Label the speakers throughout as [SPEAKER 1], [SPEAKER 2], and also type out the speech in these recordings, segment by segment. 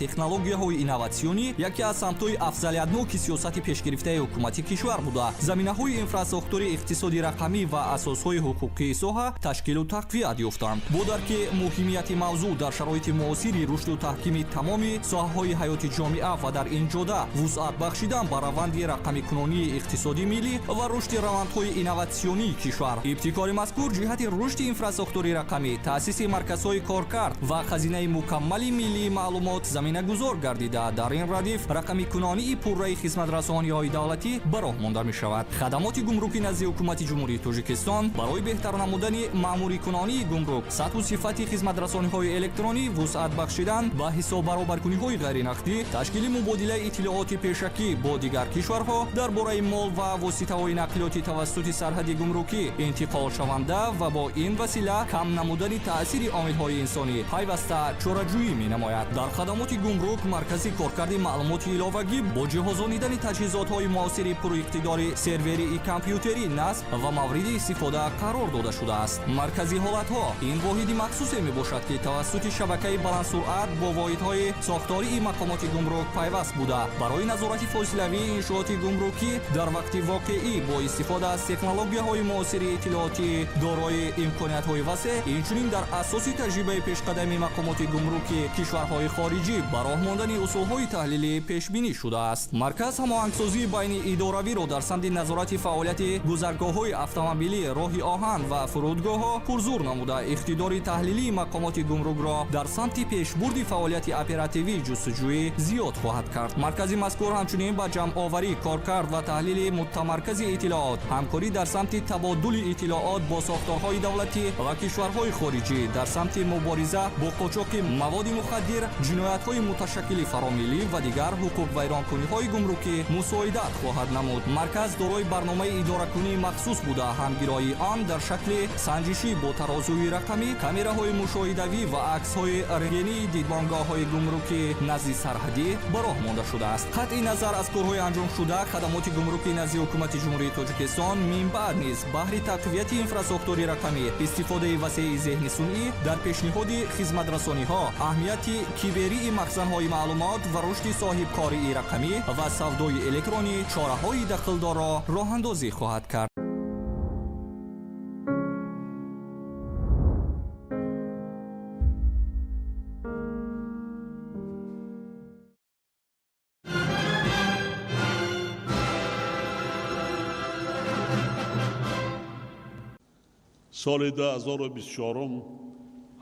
[SPEAKER 1] Технологияҳои инноватсионӣ яке аз самтҳои афзалиятноки сиёсати пешгирифтаи ҳукумати кишвар буда, заминаҳои инфрасохтори иқтисоди рақамӣ ва асосҳои ҳуқуқии соҳа ташкилу тақвият ёфтанд. Бо дарки муҳимияти мавзӯъ дар шароити муосири рушду таҳкими тамоми соҳаҳои ҳаёти ҷомеа ва дар ин ҷода вусъат бахшидан ба раванди рақамикунонии иқтисоди миллӣ ва рушди равандҳои инноватсионии кишвар, ибтикори мазкур ҷиҳати рушди инфрасохтори рақамӣ, таъсиси марказҳои коркард ва хазинаи мукаммали миллии маълумот заминагузор гардида, дар ин радиф рақамикунонии пурраи хизматрасониҳои давлатӣ ба роҳ монда мешавад. Хадамоти гумрукӣ назди ҳукумати Ҷумҳурии Тоҷикистон барои беҳтар намудани маъмурикунонии гумрук, сатҳу сифати хизматрасониҳои электронӣ, вусъат бахшидан ба ҳисоббаробаркуниҳои ғайринақдӣ, ташкили мубодилаи иттилооти пешакӣ бо дигар кишварҳо дар бораи мол ва воситаҳои нақлиётӣ тавассути сарҳади гумрукӣ интиқолшаванда ва бо ин васила кам намудани таъсири омилҳои инсонӣ пайваста чораҷӯӣ менамояд. Дар хадамоти гумрук маркази коркарди маълумоти иловагӣ бо ҷиҳозонидани таҷҳизотҳои муосири пуриқтидори серверии компютерӣ насб ва мавриди истифода қарор дода шудааст. Маркази ҳолатҳо ин воҳиди махсусе мебошад, ки тавассути шабакаи баландсуръат бо воҳидҳои сохтории мақомоти гумрук пайваст буда, барои назорати фосилавии иншооти гумрукӣ дар вақти воқеӣ бо истифода аз технологияҳои муосири иттилоотӣ дорои имкониятҳои васеъ, инчунин дар асоси таҷрибаи пешқадами мақомоти гумруки кишварҳои хориҷӣ ба роҳ мондани усулҳои таҳлилӣ пешбинӣ шудааст. Марказ ҳамоҳангсозии байни идоравиро дар самти назорати фаъолияти гузаргоҳҳои автомобилӣ, роҳи оҳан ва фурудгоҳҳо пурзур намуда, иқтидори таҳлилии мақомоти гумрукро дар самти пешбурди фаъолияти оперативии ҷустуҷӯӣ зиёд хоҳад кард. Маркази мазкур ҳамчунин ба ҷамъоварӣ, коркард ва таҳлили мутамаркази иттилоот, ҳамкорӣ дар самти табодули иттилоот бо сохторҳои давлатӣ ва кишварҳои хориҷӣ дар самти мубориза бо қочоқи маводи мухаддир, ҷиноятҳои муташаккили фаромиллӣ ва дигар ҳуқуқвайронкуниҳои гумрукӣ мусоидат хоҳад намуд. Марказ дорои барномаи идоракунии махсус буда, ҳамгироии он дар шакли санҷишӣ бо тарозуи рақамӣ, камераҳои мушоҳидавӣ ва аксҳои рентгении дидбонгоҳҳои гумрукӣ назди сарҳадӣ ба роҳ монда шудааст. Қатъи назар аз корҳои анҷомшуда, хадамоти гумрукӣ назди ҳукумати Ҷумҳурии Тоҷикистон минбаъд низ баҳри тақвияти инфрасохтори рақамӣ, истифодаи васеи зеҳни сунъӣ дар пешниҳоди хизматрасониҳо, аҳамияти киберии махзанҳои маълумот ва рушди соҳибкории рақамӣ ва савдои электронӣ чораҳои дахлдорро роҳандозӣ хоҳад кард.
[SPEAKER 2] Соли 2024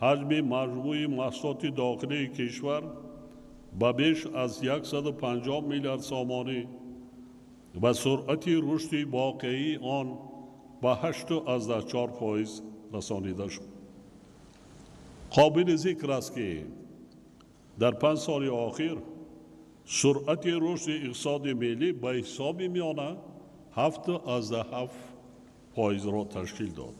[SPEAKER 2] ҳаҷми маҷмӯи маҳсулоти дохилии кишвар ба беш аз 150 миллиард сомонӣ ва суръати рушди воқеии он ба 8,4% расонида шуд. Қобили зикр аст, ки дар 5 соли охир суръати рушди иқтисоди миллӣ ба ҳисоби миёна 7,7%-ро ташкил дод.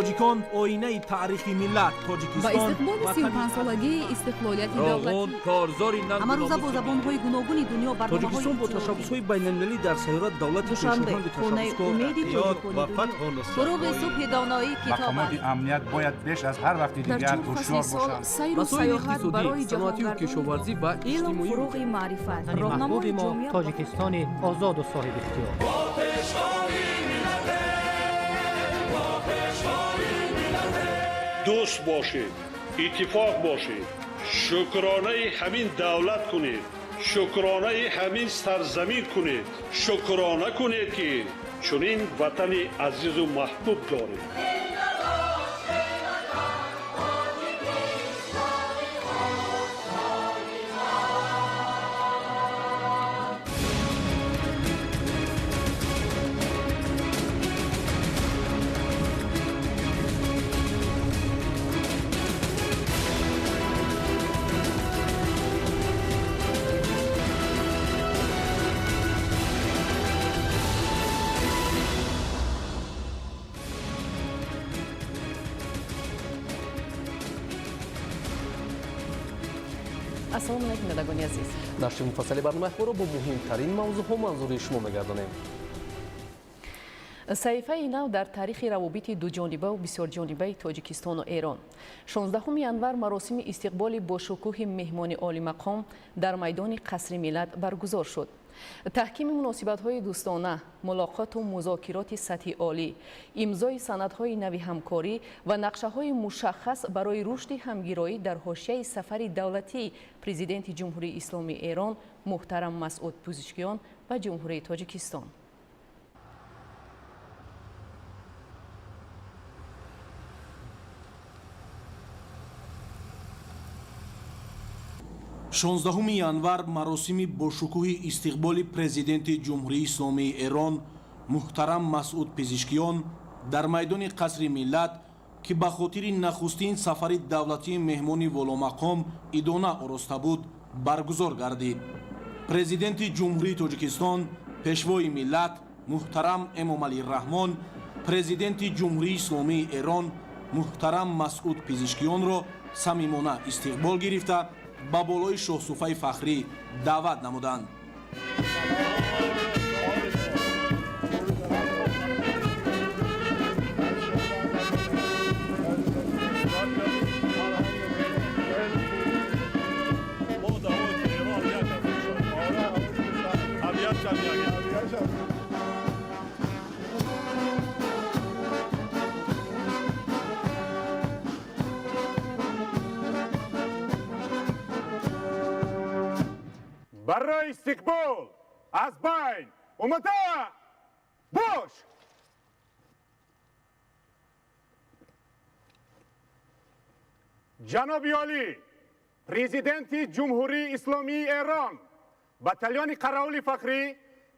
[SPEAKER 3] Тоҷикон оинаи таърихи миллат.
[SPEAKER 4] Ба
[SPEAKER 3] Тоҷикистон
[SPEAKER 4] истиқболи 35-солагии истиқлолияти
[SPEAKER 5] Роғун
[SPEAKER 4] давлатӣ
[SPEAKER 5] корзори
[SPEAKER 6] Ҳамарӯза бо забонҳои гуногуни дунё
[SPEAKER 3] Тоҷикистон бо
[SPEAKER 6] барномаҳои
[SPEAKER 3] ташаббусҳои байналмилалӣ дар сайёра давлати
[SPEAKER 6] Душанбе,
[SPEAKER 3] пешоҳанги
[SPEAKER 6] хонаи
[SPEAKER 3] ташаббускор
[SPEAKER 6] умеди
[SPEAKER 3] ҳаёт
[SPEAKER 6] тоҷикони
[SPEAKER 3] ва
[SPEAKER 6] дунё.
[SPEAKER 3] фатҳу нусрат.
[SPEAKER 6] Фуруғи субҳи доноӣ китоб
[SPEAKER 7] Мақомоти
[SPEAKER 6] аст.
[SPEAKER 7] амният бояд беш аз ҳар вақти
[SPEAKER 4] дар
[SPEAKER 7] дигар
[SPEAKER 4] чор фасли
[SPEAKER 7] ҳушёр
[SPEAKER 4] сол
[SPEAKER 7] бошанд.
[SPEAKER 4] сайру
[SPEAKER 8] Масоили
[SPEAKER 4] саёҳат
[SPEAKER 8] иқтисодӣ,
[SPEAKER 4] барои
[SPEAKER 8] саноатию
[SPEAKER 4] ҷаҳонгардони
[SPEAKER 8] кишоварзӣ ва
[SPEAKER 6] Илм
[SPEAKER 8] иҷтимоӣ.
[SPEAKER 6] фуруғи маърифат,
[SPEAKER 9] Ватани
[SPEAKER 6] роҳнамои
[SPEAKER 9] маҳбуби мо
[SPEAKER 6] ҷомеа.
[SPEAKER 9] Тоҷикистони озоду соҳибихтиёр.
[SPEAKER 2] Дӯст бошед, иттифоқ бошед, шукронаи ҳамин давлат кунед, шукронаи ҳамин сарзамин кунед, шукрона кунед, ки чунин ватани азизу маҳбуб доред.
[SPEAKER 4] Ассалому алайкум, бинандагони азиз.
[SPEAKER 5] Нашри муфассали барномаи ахборро бо муҳимтарин мавзӯъҳо манзури шумо мегардонем.
[SPEAKER 4] Саҳифаи нав дар таърихи равобити дуҷонибаву бисёрҷонибаи Тоҷикистону Эрон. 16 январ маросими истиқболи бошукӯҳи меҳмони олимақом дар майдони Қасри Миллат баргузор шуд. Таҳкими муносибатҳои дӯстона, мулоқоту музокироти сатҳи олӣ, имзои санадҳои нави ҳамкорӣ ва нақшаҳои мушаххас барои рушди ҳамгироӣ дар ҳошияи сафари давлатии Президенти Ҷумҳурии Исломии Эрон муҳтарам Масъуд Пузишкиён ба Ҷумҳурии Тоҷикистон.
[SPEAKER 8] 16 январ маросими бошукӯҳи истиқболи президенти Ҷумҳурии Исломии Эрон муҳтарам Масъуд Пизишкиён дар майдони Қасри Миллат, ки ба хотири нахустин сафари давлатии меҳмони воломақом идона ороста буд, баргузор гардид. Президенти Ҷумҳурии Тоҷикистон, Пешвои миллат муҳтарам Эмомалӣ Раҳмон президенти Ҷумҳурии Исломии Эрон муҳтарам Масъуд Пизишкиёнро самимона истиқбол гирифта, ба болои шоҳсуфаи фахрӣ даъват намуданд.
[SPEAKER 7] Барои истиқбол аз байн омода бош! Ҷаноби олӣ, президенти Ҷумҳурии Исломии Эрон, батальони қараулӣ фахрӣ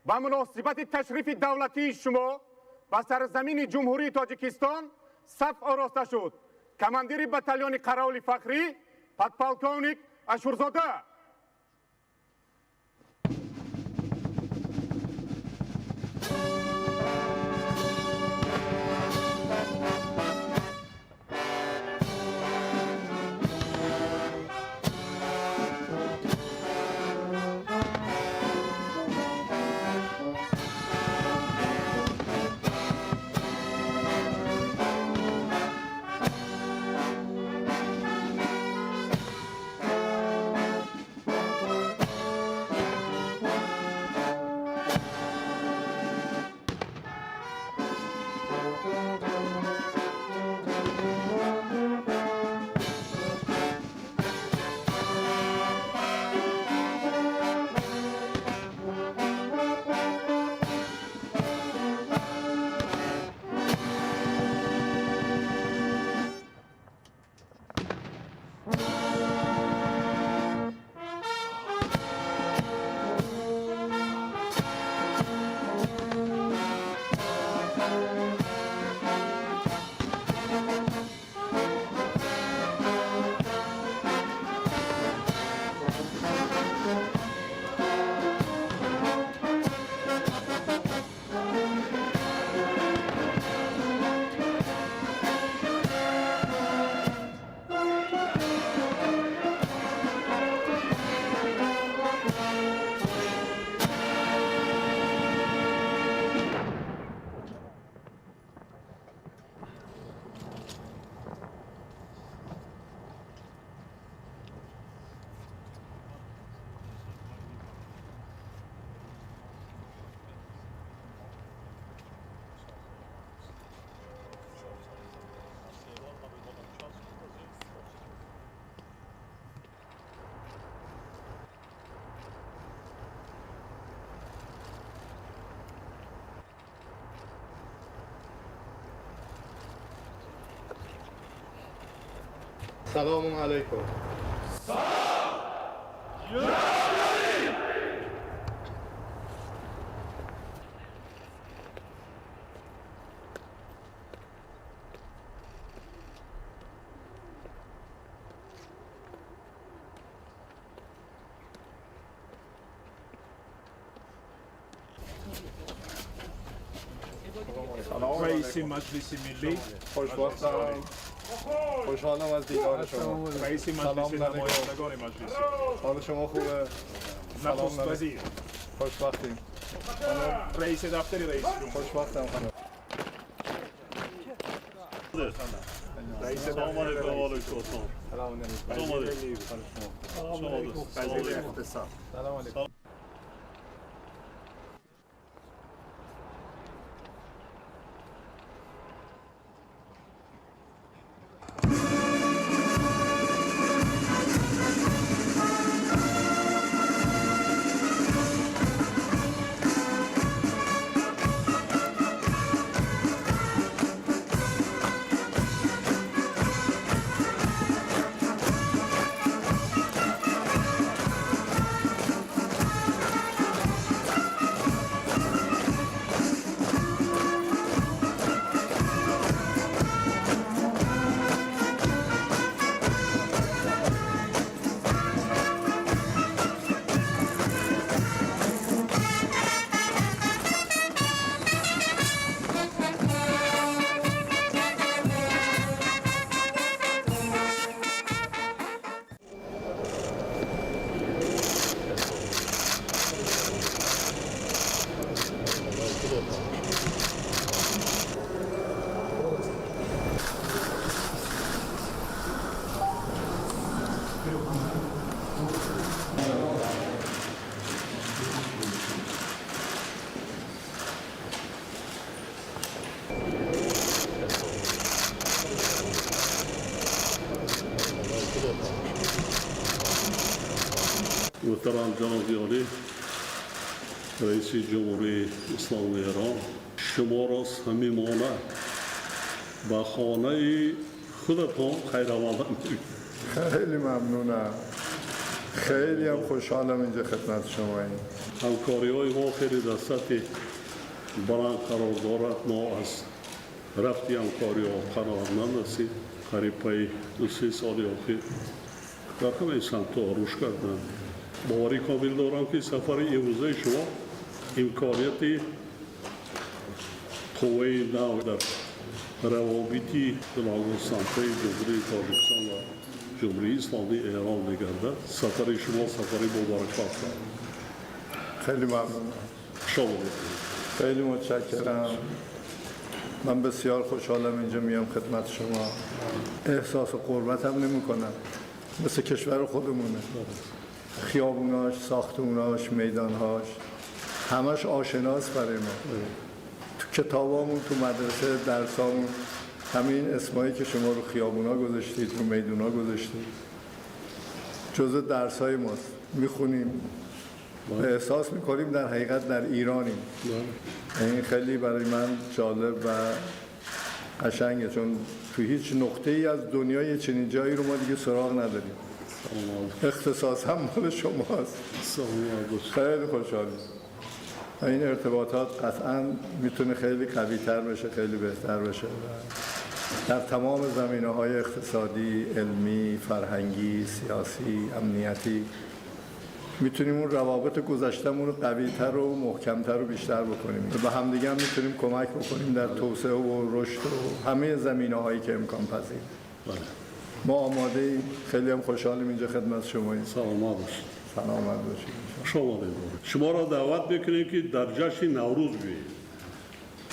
[SPEAKER 7] ба муносибати ташрифи давлатии шумо ба сарзамини Ҷумҳурии Тоҷикистон саф ороста шуд. Командири батальони қараулӣ фахрӣ подполковник Ашурзода.
[SPEAKER 10] Салому алайкум.
[SPEAKER 2] Раиси Маҷлиси Миллӣ.
[SPEAKER 10] Хушбахтам. خوشحالم از دیدار شما.
[SPEAKER 11] رئیس مجلس نمایندگان مجلس.
[SPEAKER 10] حال شما خوبه؟
[SPEAKER 11] نخست وزیر.
[SPEAKER 10] خوشبختیم.
[SPEAKER 11] رئیس دفتر رئیس جمهور.
[SPEAKER 10] خوشبختم خانم.
[SPEAKER 11] رئیس
[SPEAKER 2] سلام علیکم.
[SPEAKER 10] سلام علیکم.
[SPEAKER 2] سلام علیکم.
[SPEAKER 11] وزیر اقتصاد.
[SPEAKER 10] سلام علیکم.
[SPEAKER 2] محترم جناب عالی رئیس جمهوری اسلامی ایران، شما را صمیمانه به خانه خودتان خیر آمدید.
[SPEAKER 10] خیلی ممنونم. خیلی هم خوشحالم اینجا خدمت شماییم.
[SPEAKER 2] همکاری های ما خیلی در سطح بلند قرار دارد. ما از رفت همکاری ها قناعتمند هستیم. قریب پای 2-3 سال اخیر در همه سمت ها رشد کردند. باوری کامل دارم که سفر امروزه شما امکانیت قوه نو در روابط گوناگون سمت‌های جمهوری تاجیکستان و جمهوری اسلامی ایران می‌گردد. سفر شما سفری مبارک باد.
[SPEAKER 10] خیلی ممنونم.
[SPEAKER 2] شما
[SPEAKER 10] خیلی متشکرم. من بسیار خوشحالم اینجا میام خدمت شما. احساس غربت هم نمی‌کنم. مثل کشور خودمونه. خیابوناش، ساختموناش، میدانهاش همش آشناس برای ما. تو کتابامون، تو مدرسه، درسامون همین اسمایی که شما رو خیابونا گذاشتید، رو میدونا گذاشتید، جزء درسای ماست. میخونیم، احساس میکنیم در حقیقت در ایرانیم. این خیلی برای من جالب و قشنگه، چون تو هیچ نقطه ای از دنیا چنین جایی رو ما دیگه سراغ نداریم. اختصاص هم مال شماست. خیلی خوشحالیم. این ارتباطات قطعاً میتونه خیلی قوی تر بشه، خیلی بهتر بشه در تمام زمینه‌های اقتصادی، علمی، فرهنگی، سیاسی، امنیتی. میتونیم اون روابط گذشته‌مون رو قوی‌تر و محکم‌تر و بیشتر بکنیم. به همدیگه هم میتونیم کمک بکنیم در توسعه و رشد و همه زمینه‌هایی که امکان پذیر. ما آماده ایم. خیلی هم خوشحالیم اینجا خدمت شماییم.
[SPEAKER 2] سلامت باشید.
[SPEAKER 10] سلامت باشید.
[SPEAKER 2] شما را دعوت میکنیم که در جشن نوروز بیایید.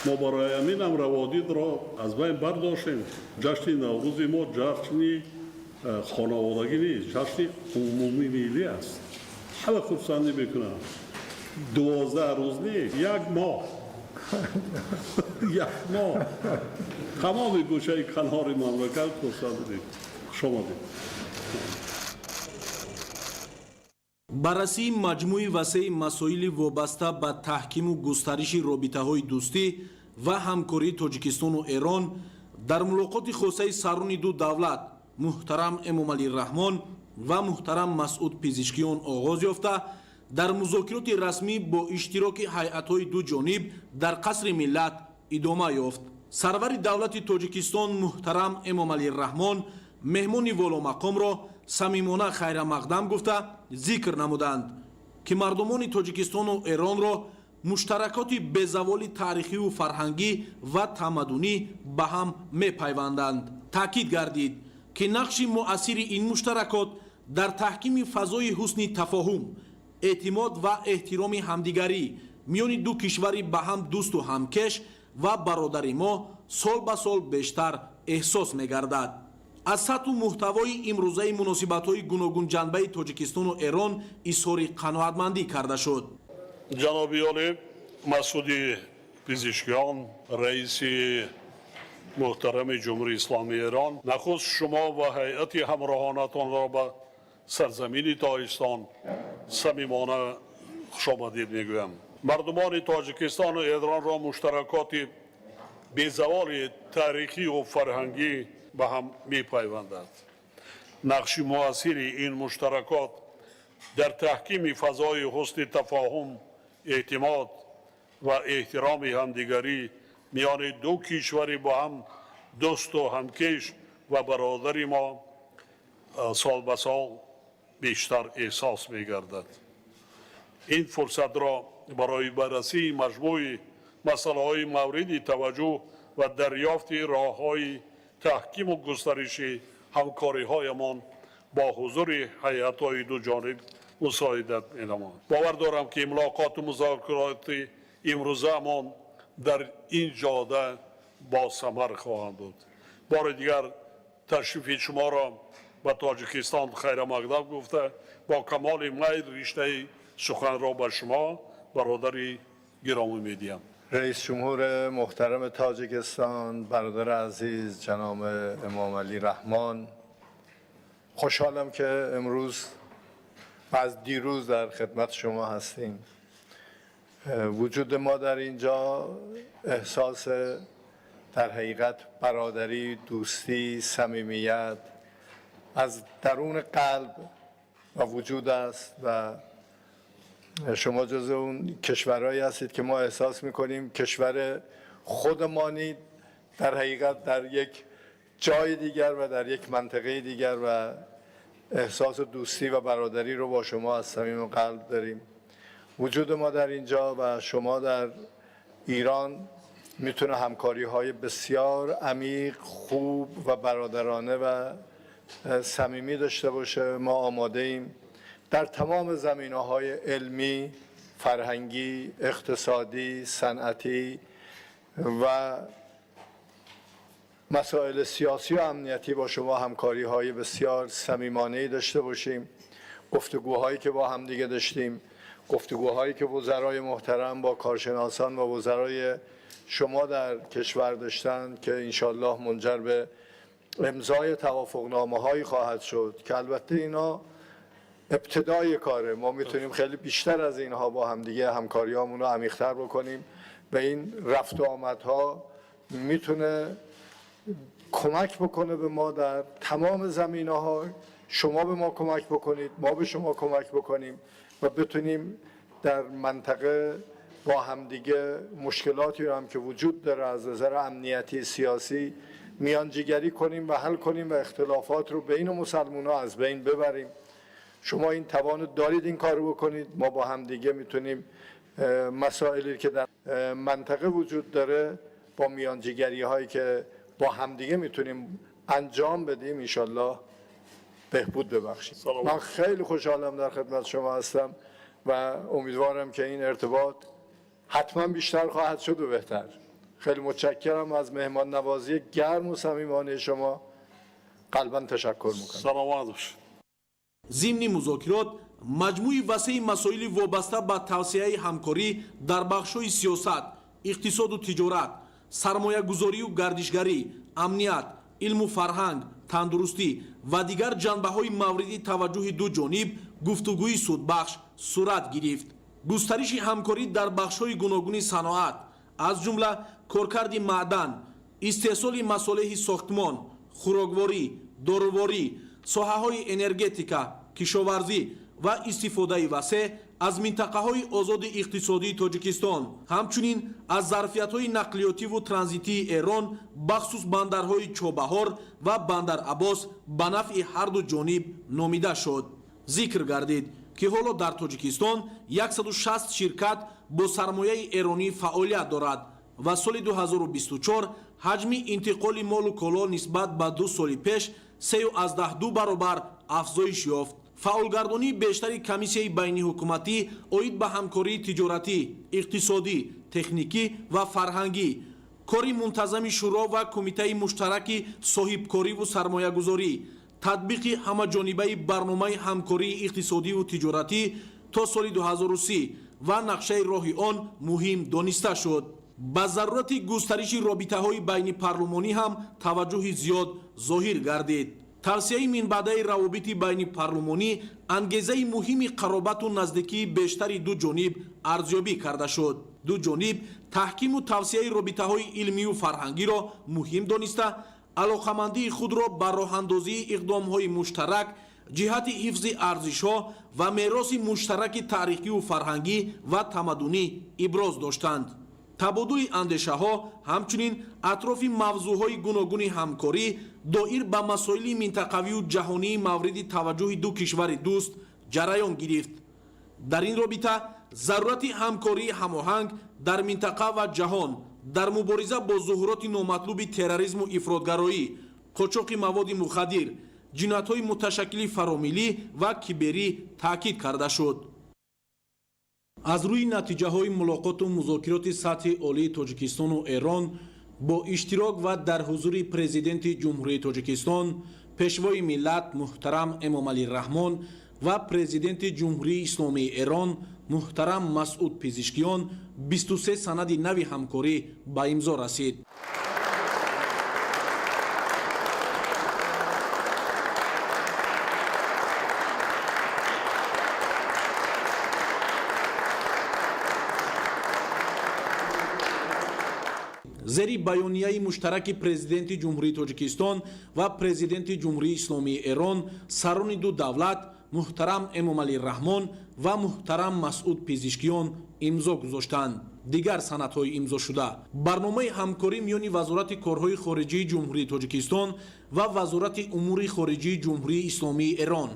[SPEAKER 2] ما برای همین هم روادید را از بین برداشتیم. جشن نوروز ما جشن خانوادگی نیست، جشن عمومی ملی است. همه خرسندی میکنن. 12 روز نیست، یک ماه. یک ماه تمام گوشه کنار مملکت خرسندی. شما دید.
[SPEAKER 8] Баррасии маҷмӯи васеи масоили вобаста ба таҳкиму густариши робитаҳои дӯстӣ ва ҳамкории Тоҷикистону Эрон дар мулоқоти хосаи сарони ду давлат муҳтарам Эмомалӣ Раҳмон ва муҳтарам Масъуд Пизишкиён оғоз ёфта, дар музокироти расмӣ бо иштироки ҳайатҳои ду ҷониб дар Қасри Миллат идома ёфт. Сарвари давлати Тоҷикистон муҳтарам Эмомалӣ Раҳмон меҳмони воломақомро самимона хайрамақдам гуфта зикр намуданд, ки мардумони Тоҷикистону Эронро муштаракоти безаволи таърихиву фарҳангӣ ва тамаддунӣ ба ҳам мепайванданд. Таъкид гардид, ки нақши муассири ин муштаракот дар таҳкими фазои ҳусни тафоҳум, эътимод ва эҳтироми ҳамдигарӣ миёни ду кишвари ба ҳам дӯсту ҳамкеш ва бародари мо сол ба сол бештар эҳсос мегардад. Аз сатҳу муҳтавои имрӯзаи муносибатҳои гуногунҷанбаи Тоҷикистону Эрон изҳори қаноатмандӣ карда шуд.
[SPEAKER 2] Ҷаноби олӣ Масуди Пизишкиён, раиси муҳтарами Ҷумҳурии Исломии Эрон, нахуст шумо ва ҳайати ҳамроҳонатонро ба сарзамини Тоҷикистон самимона хушомадид мегӯям. Мардумони Тоҷикистону Эронро муштаракоти безаволи таърихию фарҳангӣ ба ҳам мепайвандад. Нақши муассири ин муштаракот дар таҳкими фазои ҳусни тафоҳум, эътимод ва эҳтироми ҳамдигарӣ миёни ду кишвари бо ҳам дӯсту ҳамкеш ва бародари мо сол ба сол бештар эҳсос мегардад. Ин фурсатро барои баррасии маҷмӯи масъалаҳои мавриди таваҷҷӯҳ ва дарёфти роҳҳои таҳкиму густариши ҳамкориҳоямон бо ҳузури ҳайатҳои дуҷониб мусоидат менамояд. Бовар дорам, ки мулоқоту музокироти имрӯзаамон дар ин ҷода босамар хоҳанд буд. Бори дигар ташрифи шуморо ба Тоҷикистон хайрамақдам гуфта, бо камоли майл риштаи суханро ба шумо, бародари гиромӣ, медиҳам.
[SPEAKER 10] رئیس جمهور محترم تاجیکستان، برادر عزیز جناب امام علی رحمان، خوشحالم که امروز و از دیروز در خدمت شما هستیم. وجود ما در اینجا احساس در حقیقت برادری، دوستی، صمیمیت از درون قلب و وجود است و شما جز اون کشورهایی هستید که ما احساس میکنیم کشور خودمانید، در حقیقت در یک جای دیگر و در یک منطقه دیگر، و احساس دوستی و برادری رو با شما از صمیم قلب داریم. وجود ما در اینجا و شما در ایران میتونه همکاری های بسیار عمیق، خوب و برادرانه و صمیمی داشته باشه. ما آماده ایم در تمام زمینه های علمی، فرهنگی، اقتصادی، صنعتی و مسائل سیاسی و امنیتی با شما همکاری های بسیار صمیمانه داشته باشیم. گفتگوهایی که با همدیگه داشتیم، گفتگوهایی که وزرای محترم با کارشناسان و وزرای شما در کشور داشتن که انشالله منجر به امضای توافقنامه هایی خواهد شد که البته اینا ابتدای کاره. ما میتونیم خیلی بیشتر از اینها با همدیگه همکاریامون رو عمیق‌تر بکنیم و این رفت و آمدها میتونه کمک بکنه به ما در تمام زمینه ها. شما به ما کمک بکنید، ما به شما کمک بکنیم و بتونیم در منطقه با همدیگه مشکلاتی رو هم که وجود داره از نظر امنیتی، سیاسی، میانجیگری کنیم و حل کنیم و اختلافات رو بین مسلمان ها از بین ببریم. شما این توان دارید این کار رو بکنید. ما با همدیگه میتونیم مسائلی که در منطقه وجود داره با میانجیگری هایی که با همدیگه میتونیم انجام بدیم انشالله بهبود ببخشیم. من خیلی خوشحالم در خدمت شما هستم و امیدوارم که این ارتباط حتما بیشتر خواهد شد و بهتر. خیلی متشکرم. از مهمان نوازی گرم و صمیمانه شما قلبا تشکر میکنم.
[SPEAKER 2] سلامت باشید.
[SPEAKER 8] Зимни музокирот маҷмӯи васеи масоили вобаста ба тавсеаи ҳамкорӣ дар бахшҳои сиёсат, иқтисоду тиҷорат, сармоягузорию гардишгарӣ, амният, илму фарҳанг, тандурустӣ ва дигар ҷанбаҳои мавриди таваҷҷӯҳи ду ҷониб гуфтугӯи судбахш сурат гирифт. Густариши ҳамкорӣ дар бахшҳои гуногуни саноат, аз ҷумла коркарди маъдан, истеҳсоли масолеҳи сохтмон, хӯрокворӣ, доруворӣ, соҳаҳои энергетика, кишоварзӣ ва истифодаи васеъ аз минтақаҳои озоди иқтисодии Тоҷикистон, ҳамчунин аз зарфиятҳои нақлиётиву транзитии Эрон, бахусус бандарҳои Чобаҳор ва Бандар Аббос, ба нафъи ҳарду ҷониб номида шуд. Зикр гардид, ки ҳоло дар Тоҷикистон 160 ширкат бо сармояи эронӣ фаъолият дорад. Ва соли 2024 ҳаҷми интиқоли молу коло нисбат ба 2 соли пеш 3,2 баробар афзоиш ёфт. Фаъолгардонии бештари комиссияи байниҳукуматӣ оид ба ҳамкории тиҷоратӣ, иқтисодӣ, техникӣ ва фарҳангӣ, кори мунтазами шӯро ва кумитаи муштараки соҳибкориву сармоягузорӣ, татбиқи ҳамаҷонибаи барномаи ҳамкории иқтисодиву тиҷоратӣ то соли 2030 ва нақшаи роҳи он муҳим дониста шуд. Ба зарурати густариши робитаҳои байнипарлумонӣ ҳам таваҷҷӯҳи зиёд зоҳир гардид. Тавсияи минбаъдаи равобити байнипарлумонӣ ангезаи муҳими қаробату наздикии бештари ду ҷониб арзёбӣ карда шуд. Ду ҷониб таҳкиму тавсияи робитаҳои илмию фарҳангиро муҳим дониста, алоқамандии худро ба роҳандозии иқдомҳои муштарак ҷиҳати ҳифзи арзишҳо ва мероси муштараки таърихию фарҳангӣ ва тамаддунӣ иброз доштанд. Табодули андешаҳо ҳамчунин атрофи мавзӯъҳои гуногуни ҳамкорӣ доир ба масоили минтақавию ҷаҳонии мавриди таваҷҷӯҳи ду кишвари дӯст ҷараён гирифт. Дар ин робита зарурати ҳамкории ҳамоҳанг дар минтақа ва ҷаҳон дар мубориза бо зуҳуроти номатлуби терроризму ифротгароӣ, қочоқи маводи мухаддир, ҷиноятҳои муташаккили фаромиллӣ ва киберӣ таъкид карда шуд. Аз рӯи натиҷаҳои мулоқоту музокироти сатҳи олии Тоҷикистону Эрон бо иштирок ва дар ҳузури Президенти Ҷумҳурии Тоҷикистон, Пешвои миллат муҳтарам Эмомалӣ Раҳмон ва Президенти Ҷумҳурии Исломии Эрон муҳтарам Масъуд Пизишкиён 23 санади нави ҳамкорӣ ба имзо расид. Зери баёнияи муштараки Президенти Ҷумҳурии Тоҷикистон ва Президенти Ҷумҳурии Исломии Эрон сарони ду давлат муҳтарам Эмомалӣ Раҳмон ва муҳтарам Масъуд Пизишкиён имзо гузоштанд. Дигар санадҳои имзошуда: барномаи ҳамкорӣ миёни Вазорати корҳои хориҷии Ҷумҳурии Тоҷикистон ва Вазорати умури хориҷии Ҷумҳурии Исломии Эрон,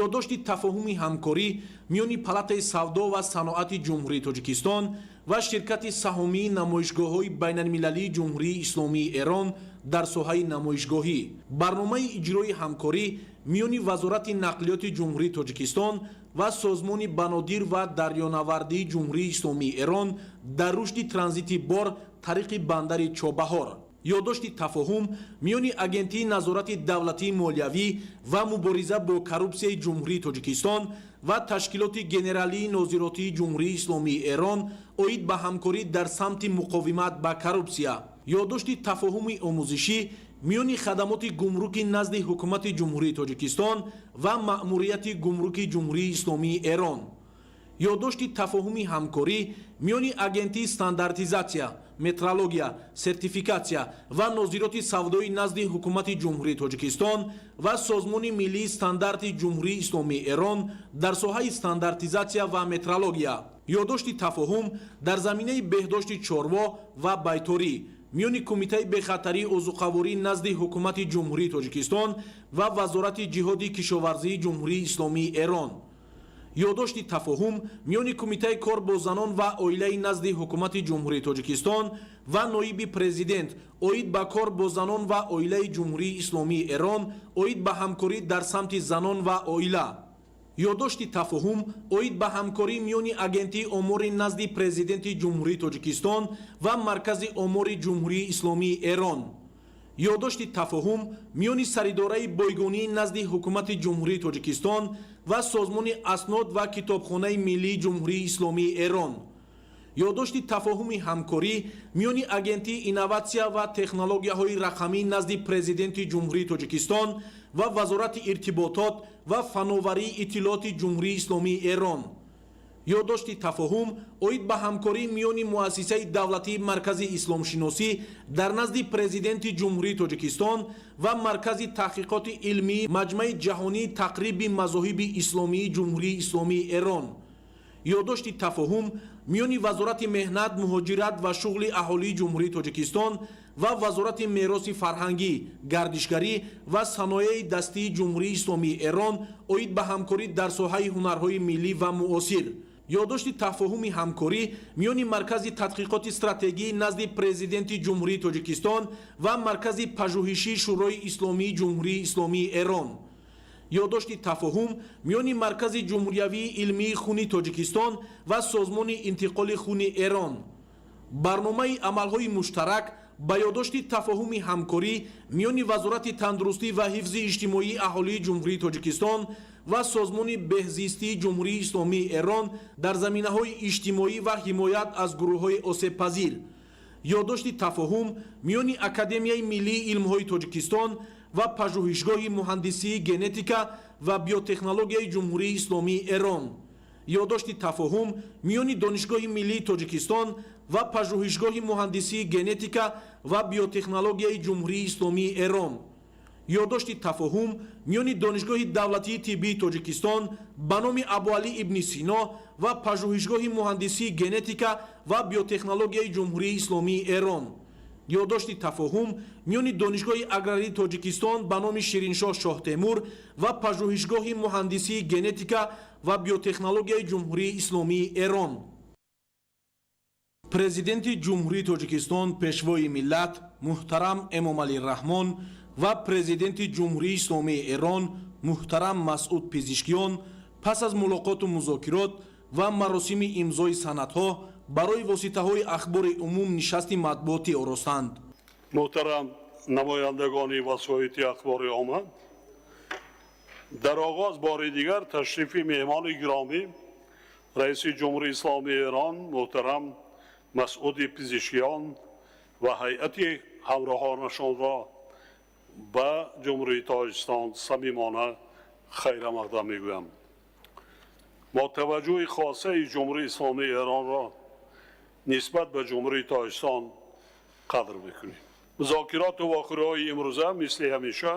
[SPEAKER 8] ёддошти тафоҳуми ҳамкорӣ миёни Палатаи савдо ва саноати Ҷумҳурии Тоҷикистон ва ширкати саҳомии намоишгоҳҳои байналмилалии Ҷумҳурии Исломии Эрон дар соҳаи намоишгоҳӣ, барномаи иҷрои ҳамкорӣ миёни Вазорати нақлиёти Ҷумҳурии Тоҷикистон ва Созмони банодир ва дарёнавардии Ҷумҳурии Исломии Эрон дар рушди транзити бор тариқи бандари Чобаҳор, ёддошти тафоҳум миёни Агентии назорати давлатии молиявӣ ва мубориза бо коррупсияи Ҷумҳурии Тоҷикистон ва Ташкилоти генералии нозиротии Ҷумҳурии Исломии Эрон оид ба ҳамкорӣ дар самти муқовимат ба коррупсия, ёддошти тафоҳуми омӯзишӣ миёни хадамоти гумруки назди Ҳукумати Ҷумҳурии Тоҷикистон ва Маъмурияти гумруки Ҷумҳурии Исломии Эрон, ёддошти тафоҳуми ҳамкорӣ миёни Агентии стандартизатсия, метрология, сертификатсия ва нозироти савдои назди Ҳукумати Ҷумҳурии Тоҷикистон ва Созмони миллии стандарти Ҷумҳурии Исломии Эрон дар соҳаи стандартизатсия ва метрология, ёддошти тафоҳум дар заминаи беҳдошти чорво ва байторӣ миёни Кумитаи бехатарии озуқаворӣ назди Ҳукумати Ҷумҳурии Тоҷикистон ва Вазорати ҷиҳоди кишоварзии Ҷумҳурии Исломии Эрон, ёддошти тафоҳум миёни Кумитаи кор бо занон ва оилаи назди Ҳукумати Ҷумҳурии Тоҷикистон ва ноиби президент оид ба кор бо занон ва оилаи Ҷумҳурии Исломии Эрон оид ба ҳамкорӣ дар самти занон ва оила, ёддошти тафоҳум оид ба ҳамкорӣ миёни Агентии омори назди Президенти Ҷумҳурии Тоҷикистон ва Маркази омори Ҷумҳурии Исломии Эрон, ёддошти тафоҳум миёни Саридораи бойгонии назди Ҳукумати Ҷумҳурии Тоҷикистон ва Созмони аснод ва китобхонаи миллии Ҷумҳурии Исломии Эрон, ёддошти тафоҳуми ҳамкорӣ миёни Агентии инноватсия ва технологияҳои рақамӣ назди Президенти Ҷумҳурии Тоҷикистон ва Вазорати иртиботот ва фановарии иттилооти Ҷумҳурии Исломии Эрон, ёддошти тафоҳум оид ба ҳамкорӣ миёни Муассисаи давлатии Маркази исломшиносӣ дар назди Президенти Ҷумҳурии Тоҷикистон ва Маркази таҳқиқоти илмии Маҷмаи ҷаҳонии тақриби мазоҳиби исломии Ҷумҳурии Исломии Эрон, ёддошти тафоҳум миёни Вазорати меҳнат, муҳоҷират ва шуғли аҳолии Ҷумҳурии Тоҷикистон ва Вазорати мероси фарҳангӣ, гардишгарӣ ва саноеи дастии Ҷумҳурии Исломии Эрон оид ба ҳамкорӣ дар соҳаи ҳунарҳои миллӣ ва муосир, Ёддошти тафоҳуми ҳамкорӣ миёни Маркази тадқиқоти стратегӣ назди Президенти Ҷумҳурии Тоҷикистон ва Маркази пажӯҳишии Шӯрои Исломии Ҷумҳурии Исломии Эрон. Ёддошти тафоҳум миёни Маркази ҷумҳуриявии илмии хуни Тоҷикистон ва Созмони интиқоли хуни Эрон. Барномаи амалҳои муштарак ба ёддошти тафоҳуми ҳамкорӣ миёни Вазорати тандурустӣ ва ҳифзи иҷтимоии аҳолии Ҷумҳурии Тоҷикистон ва Созмони беҳзистии Ҷумҳурии Исломии Эрон дар заминаҳои иҷтимоӣ ва ҳимоят аз гурӯҳҳои осебпазир. Ёддошти тафоҳум миёни Академияи миллии илмҳои Тоҷикистон ва Пажӯҳишгоҳи муҳандисии генетика ва биотехнологияи Ҷумҳурии Исломии Эрон. Ёддошти тафоҳум миёни Донишгоҳи миллии Тоҷикистон ва Пажӯҳишгоҳи муҳандисии генетика ва биотехнологияи Ҷумҳурии Исломии Эрон. Ёддошти тафоҳум миёни Донишгоҳи давлатии тиббии Тоҷикистон ба номи Абуалӣ ибни Сино ва Пажӯҳишгоҳи муҳандисии генетика ва биотехнологияи Ҷумҳурии Исломии Эрон. Ёддошти тафоҳум миёни Донишгоҳи аграрии Тоҷикистон ба номи Шириншоҳ Шоҳтемур ва Пажӯҳишгоҳи муҳандисии генетика ва биотехнологияи Ҷумҳурии Исломии Эрон. Президенти Ҷумҳурии Тоҷикистон, Пешвои миллат муҳтарам Эмомалӣ Раҳмон ва Президенти Ҷумҳурии Исломии Эрон муҳтарам Масъуд Пизишкиён пас аз мулоқоту музокирот ва маросими имзои санадҳо барои воситаҳои ахбори умум нишасти матбуотӣ оростанд.
[SPEAKER 2] Муҳтарам намояндагони васоити ахбори омма, дар оғоз бори дигар ташрифи меҳмони гиромӣ, раиси Ҷумҳурии Исломии Эрон муҳтарам Масъуди Пизишкиён ва ҳайати ҳамроҳонашонро ба Ҷумҳурии Тоҷикистон самимона хайрамақдам мегӯям. Мо таваҷҷӯҳи хосаи Ҷумҳурии Исломии Эронро нисбат ба Ҷумҳурии Тоҷикистон қадр мекунем. Музокироту вохӯриҳои имрӯза мисли ҳамеша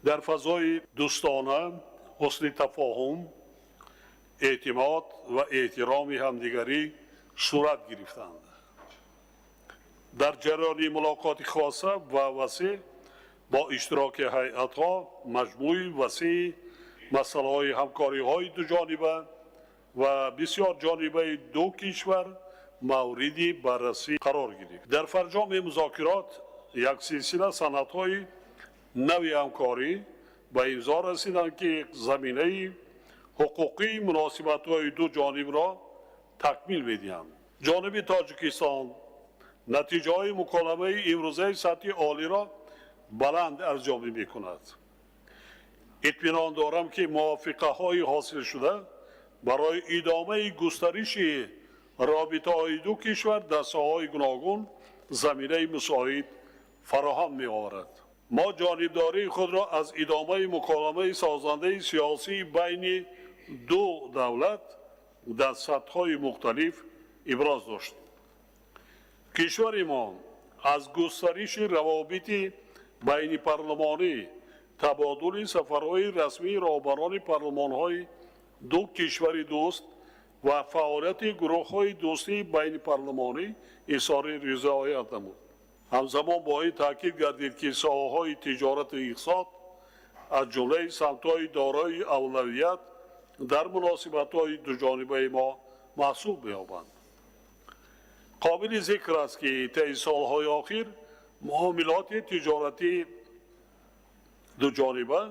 [SPEAKER 2] дар фазои дӯстона, ҳусни тафоҳум, эътимод ва эҳтироми ҳамдигарӣ сурат гирифтанд. Дар ҷараёни мулоқоти хоса ва васеъ бо иштироки ҳайатҳо маҷмӯи васеи масъалаҳои ҳамкориҳои дуҷониба ва бисёрҷонибаи ду кишвар мавриди баррасӣ қарор гирифт. Дар фарҷоми музокирот як силсила санадҳои нави ҳамкорӣ ба имзо расиданд, ки заминаи ҳуқуқии муносибатҳои ду ҷонибро такмил медиҳанд. Ҷониби Тоҷикистон натиҷаҳои муколамаи имрӯзаи сатҳи олиро баланд арзёбӣ мекунад. Итминон дорам, ки мувофиқаҳои ҳосилшуда барои идомаи густариши робитаҳои ду кишвар дар соҳаҳои гуногун заминаи мусоид фароҳам меоварад. Мо ҷонибдории худро аз идомаи муколамаи созандаи сиёсии байни ду давлат дар сатҳҳои мухталиф иброз доштем. Кишвари мо аз густариши равобити байнипарлумонӣ, табодули сафарҳои расмии роҳбарони парлумонҳои ду кишвари дӯст ва фаъолияти гурӯҳҳои дӯстии байнипарлумонӣ изҳори ризоят намуд. Ҳамзамон бояд таъкид гардид, ки соҳаҳои тиҷорату иқтисод аз ҷумлаи самтҳои дорои авлавият дар муносибатҳои дуҷонибаи мо маҳсуб меёбанд. Қобили зикр аст, ки таи солҳои охир муомилоти тиҷоратии дуҷониба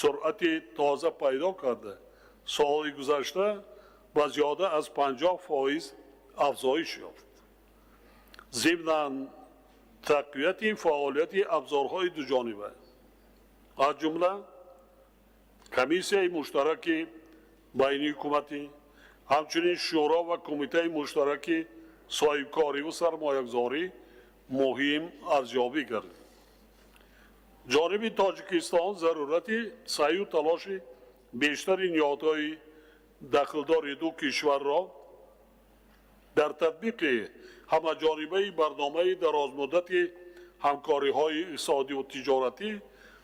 [SPEAKER 2] суръати тоза пайдо карда, соли гузашта ба зиёда аз 50% афзоиш ёфт. Зимнан тақвияти фаъолияти абзорҳои дуҷониба, аз ҷумла комиссияи муштараки байниҳукуматӣ, ҳамчунин шӯро ва кумитаи муштараки соҳибкориву сармоягузорӣ муҳим арзёбӣ гардид. Ҷониби Тоҷикистон зарурати саъю талоши бештари ниҳодҳои дахлдори ду кишварро дар татбиқи ҳамаҷонибаи барномаи дарозмуддати ҳамкориҳои иқтисодиву тиҷоратӣ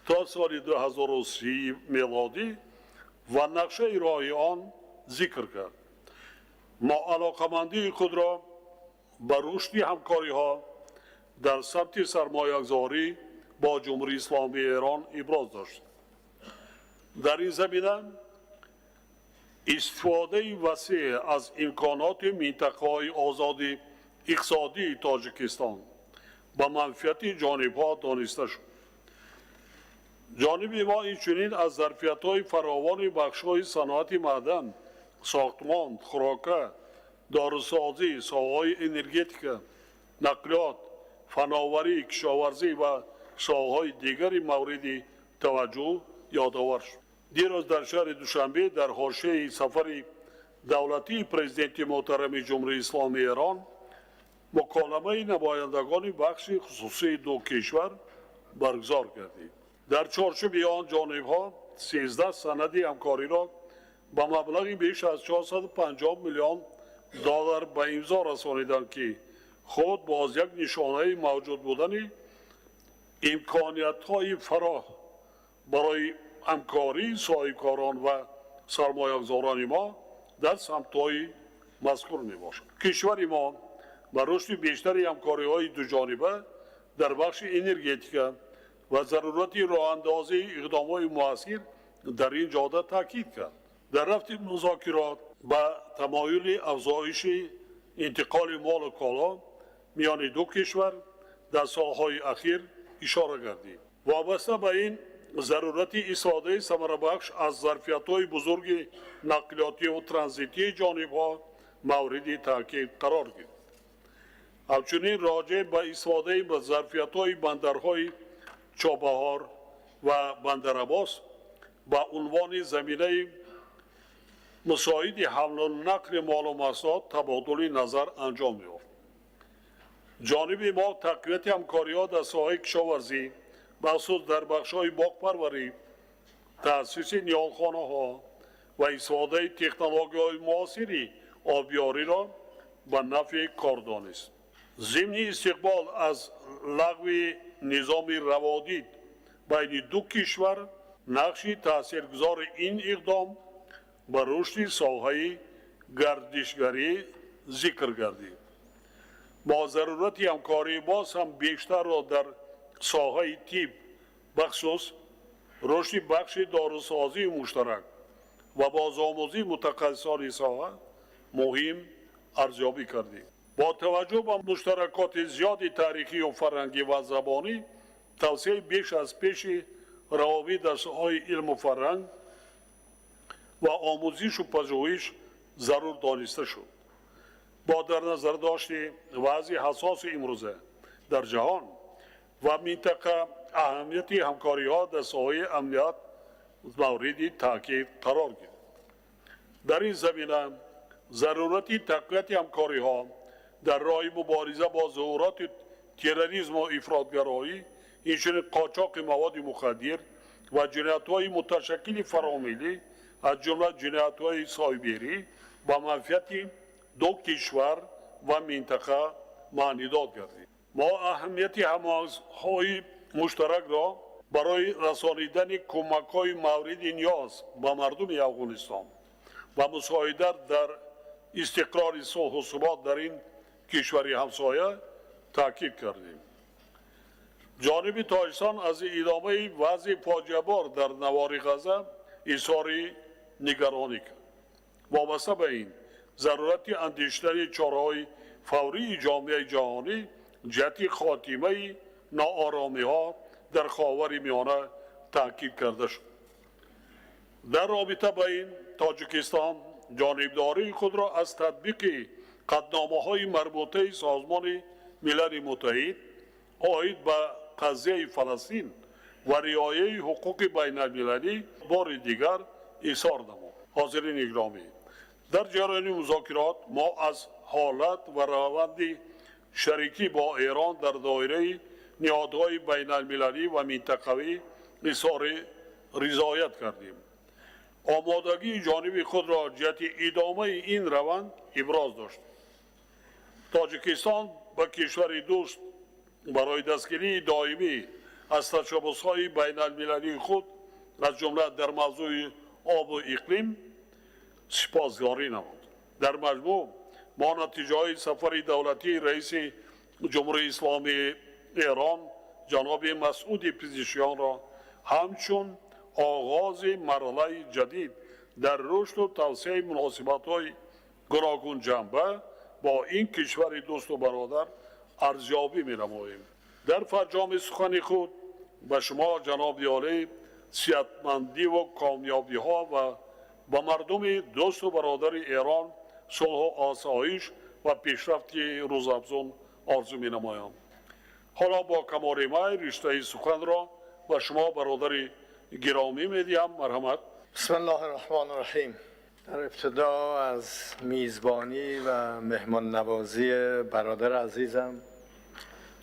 [SPEAKER 2] то соли 2030 мелодӣ ва нақшаи роҳи он зикр кард. Мо алоқамандии худро ба рушди ҳамкориҳо дар самти сармоягузорӣ бо Ҷумҳурии Исломии Эрон иброз дошт. Дар ин замина Истифодаи васеъ аз имконоти минтақаҳои озоди иқтисодии Тоҷикистон ба манфиати ҷонибҳо дониста шуд. Ҷониби мо инчунин аз зарфиятҳои фаровони бахшҳои саноати маъдан, сохтмон, хӯрока, дорусозӣ, соҳаҳои энергетика, нақлиёт, фановарӣ, кишоварзӣ ва соҳаҳои дигари мавриди таваҷҷӯҳ ёдовар шуд. Дирӯз дар шаҳри Душанбе дар ҳошияи сафари давлатии Президенти муҳтарами Ҷумҳурии Исломии Эрон муколамаи намояндагони бахши хусусии ду кишвар баргузор гардид. Дар чорчӯби он ҷонибҳо 13 санади ҳамкориро ба маблағи беш аз 450 миллион доллар ба имзо расониданд, ки худ боз як нишонаи мавҷуд будани имкониятҳои фароҳ барои ҳамкории соҳибкорон ва сармоягузорони мо дар самтҳои мазкур мебошад. Кишвари мо ба рушди бештари ҳамкориҳои дуҷониба дар бахши энергетика ва зарурати роҳандозии иқдомҳои муассир дар ин ҷода таъкид кард. Дар рафти музокирот ба тамоюли афзоиши интиқоли молу коло миёни ду кишвар дар солҳои ахир ишора гардид. Вобаста ба ин, зарурати истифодаи самарабахш аз зарфиятҳои бузурги нақлиётиву транзитии ҷонибҳо мавриди таъкид қарор гирифт. Ҳамчунин роҷеъ ба истифодаи зарфиятҳои бандарҳои Чобаҳор ва Бандарабос ба унвони заминаи мусоиди ҳамлу нақли молу маҳсулот табодули назар анҷом меёфт. Ҷониби мо тақвияти ҳамкориҳо дар соҳаи кишоварзӣ, бахусус дар бахшҳои боғпарварӣ, таъсиси ниҳолхонаҳо ва истифодаи технологияҳои муосири обёриро ба нафъи кор донист. Зимни истиқбол аз лағви низоми раводид байни ду кишвар, нақши таъсиргузори ин иқдом ба рушди соҳаи гардишгарӣ зикр гардид. Бо зарурати ҳамкорӣ боз ҳам бештарро дар соҳаи тиб, бахусус рушди бахши дорусозии муштарак ва бозомӯзии мутахассисони соҳа муҳим арзёбӣ кардем. Бо таваҷҷӯҳ ба муштаракоти зиёди таърихию фарҳангӣ ва забонӣ, тавсеаи беш аз пеши равобит дар соҳаи илму фарҳанг ва омӯзишу пажӯҳиш зарур дониста шуд. Бо дар назардошти вазъи ҳассоси имрӯза дар ҷаҳон ва минтақа, аҳамияти ҳамкориҳо дар соҳаи амният мавриди таъкид қарор гирифт. Дар ин замина зарурати тақвияти ҳамкориҳо дар роҳи мубориза бо зуҳуроти терроризму ифротгароӣ, инчунин қочоқи маводи мухаддир ва ҷиноятҳои муташаккили фаромиллӣ, аз ҷумла ҷиноятҳои соҳиберӣ, ба манфиати ду кишвар ва минтақа маънидод гардид. Мо аҳамияти ҳамоҳангҳои муштаракро барои расонидани кӯмакҳои мавриди ниёз ба мардуми Афғонистон ва мусоидат дар истиқрори сулҳу субот дар ин кишвари ҳамсоя таъкид кардем. Ҷониби Тоҷикистон аз идомаи вазъи фоҷиабор дар навори Ғаза изҳори нигаронӣ кард. Вобаста ба ин, зарурати андешидани чораҳои фаврии ҷомеаи ҷаҳонӣ ҷиҳати хотимаи нооромиҳо дар Ховари Миёна таъкид карда шуд. Дар робита ба ин, Тоҷикистон ҷонибдории худро аз татбиқи қатъномаҳои марбутаи Созмони Милали Муттаҳид оид ба қазияи Фаластин ва риояи ҳуқуқи байналмилалӣ бори дигар изҳор намуд. Ҳозирини гиромӣ, дар ҷараёни музокирот мо аз ҳолат ва раванди шарикӣ бо Эрон дар доираи ниҳодҳои байналмилалӣ ва минтақавӣ изҳори ризоят кардем. Омодагии ҷониби худро ҷиҳати идомаи ин раванд иброз дошт. Тоҷикистон ба кишвари дӯст барои дастгирии доимӣ аз ташаббусҳои байналмилалии худ, аз ҷумла дар мавзӯи обу иқлим, сипосгорӣ намуд. Дар маҷмӯъ, мо натиҷаҳои сафари давлатии раиси Ҷумҳурии Исломии Эрон ҷаноби Масъуди Пизишкиёнро ҳамчун оғози марҳилаи ҷадид Дар рушду тавсеаи муносибатҳои гуногунҷанба бо ин кишвари дӯсту бародар арзёбӣ менамоем. Дар фарҷоми сухани худ ба шумо, ҷаноби олӣ, сиҳатмандиву комёбиҳо ва ба мардуми дӯсту бародари Эрон сулҳу осоиш ва пешрафти рӯзафзун орзу менамоям. Ҳоло бо камоли майл риштаи суханро ба шумо, бародари гиромӣ, медиҳам. Марҳамат.
[SPEAKER 10] بسم الله الرحمن الرحیم. در ابتدا از میزبانی و مهمان نوازی برادر عزیزم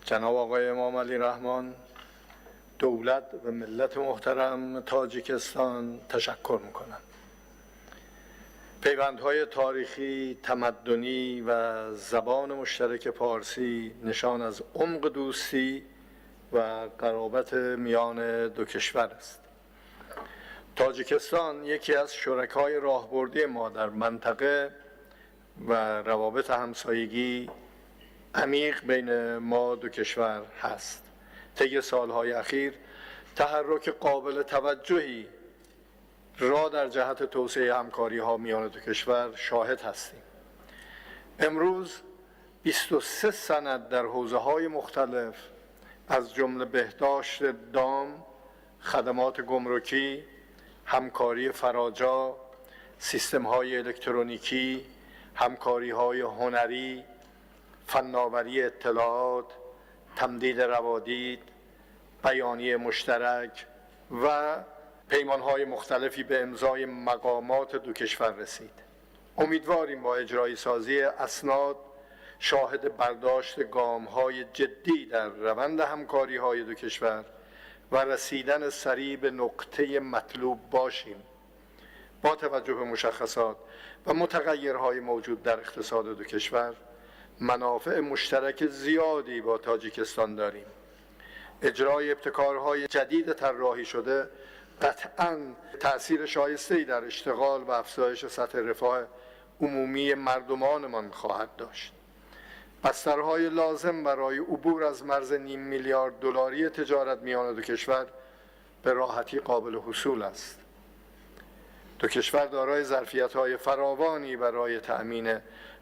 [SPEAKER 10] جناب آقای امام علی رحمان، دولت و ملت محترم تاجیکستان تشکر میکنم. پیوندهای تاریخی، تمدنی و زبان مشترک پارسی نشان از عمق دوستی و قرابت میان دو کشور است. تاجیکستان یکی از شرکای راهبردی ما در منطقه و روابط همسایگی عمیق بین ما دو کشور هست. طی سالهای اخیر تحرک قابل توجهی را در جهت توسعه همکاری ها میان دو کشور شاهد هستیم. امروز 23 سند در حوزه های مختلف از جمله بهداشت دام، خدمات گمرکی، همکاری فراجا، سیستم های الکترونیکی، همکاری های هنری، فناوری اطلاعات، تمدید روادید، بیانیه مشترک و پیمانهای مختلفی به امضای مقامات دو کشور رسید. امیدواریم با اجرایی سازی اسناد شاهد برداشت گام‌های جدی در روند همکاری‌های دو کشور و رسیدن سریع به نقطه مطلوب باشیم. با توجه به مشخصات و متغیرهای موجود در اقتصاد دو کشور، منافع مشترک زیادی با تاجیکستان داریم. اجرای ابتکارهای جدید طراحی شده قطعاً تأثیر شایسته‌ای در اشتغال و افزایش سطح رفاه عمومی مردمانمان خواهد داشت. بسترهای لازم برای عبور از مرز نیم میلیارد دلاری تجارت میان دو کشور به راحتی قابل حصول است. دو کشور دارای ظرفیت‌های فراوانی برای تأمین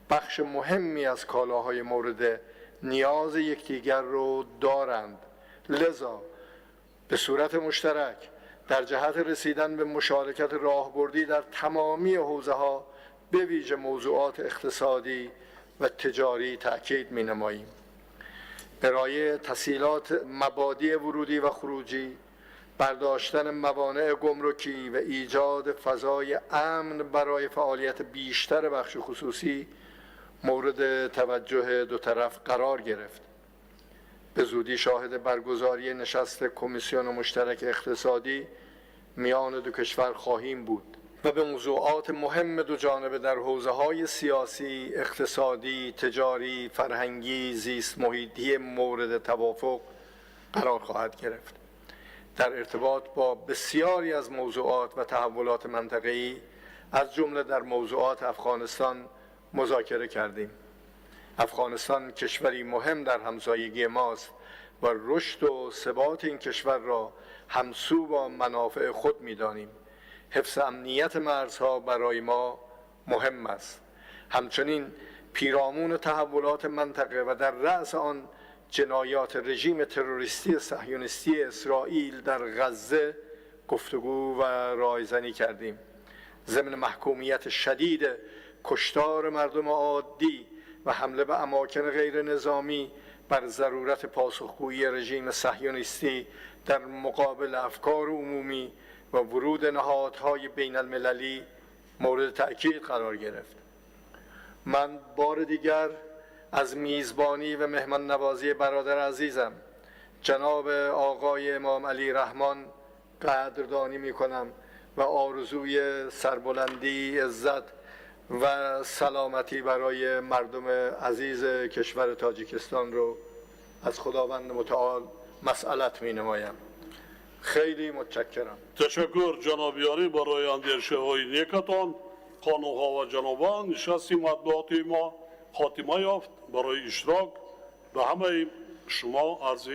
[SPEAKER 10] بخش مهمی از کالاهای مورد نیاز یکدیگر رو دارند. لذا به صورت مشترک در جهت رسیدن به مشارکت راهبردی در تمامی حوزه‌ها به ویژه موضوعات اقتصادی و تجاری تأکید می‌نماییم. برای تسهیلات مبادی ورودی و خروجی، برداشتن موانع گمرکی و ایجاد فضای امن برای فعالیت بیشتر بخش خصوصی مورد توجه دو طرف قرار گرفت. به زودی شاهد برگزاری نشست کمیسیون مشترک اقتصادی میان دو کشور خواهیم بود و به موضوعات مهم دو جانبه در حوزه‌های سیاسی، اقتصادی، تجاری، فرهنگی، زیست محیطی مورد توافق قرار خواهد گرفت. در ارتباط با بسیاری از موضوعات و تحولات منطقه‌ای از جمله در موضوعات افغانستان مذاکره کردیم. افغانستان کشوری مهم در همسایگی ماست و رشد و ثبات این کشور را همسو با منافع خود می‌دانیم. حفظ امنیت مرزها برای ما مهم است. همچنین پیرامون تحولات منطقه و در رأس آن جنایات رژیم تروریستی صهیونیستی اسرائیل در غزه گفتگو و رایزنی کردیم. ضمن محکومیت شدید کشتار مردم عادی و حمله به اماکن غیر نظامی بر ضرورت پاسخگویی رژیم صهیونیستی در مقابل افکار عمومی و ورود نهادهای بین المللی مورد تأکید قرار گرفت. من بار دیگر از میزبانی و مهمان نوازی برادر عزیزم جناب آقای امام علی رحمان قدردانی می کنم و آرزوی سربلندی، عزت و سلامتی برای مردم عزیز کشور تاجیکستان رو از خداوند متعال مسئلت می نمایم. خیلی متشکرم.
[SPEAKER 2] تشکر جناب یاری برای اندیشه های نیکتان. خانم ها و جنابان، نشست مطبوعاتی ما خاتمه یافت. برای اشتراک به همه شما عرض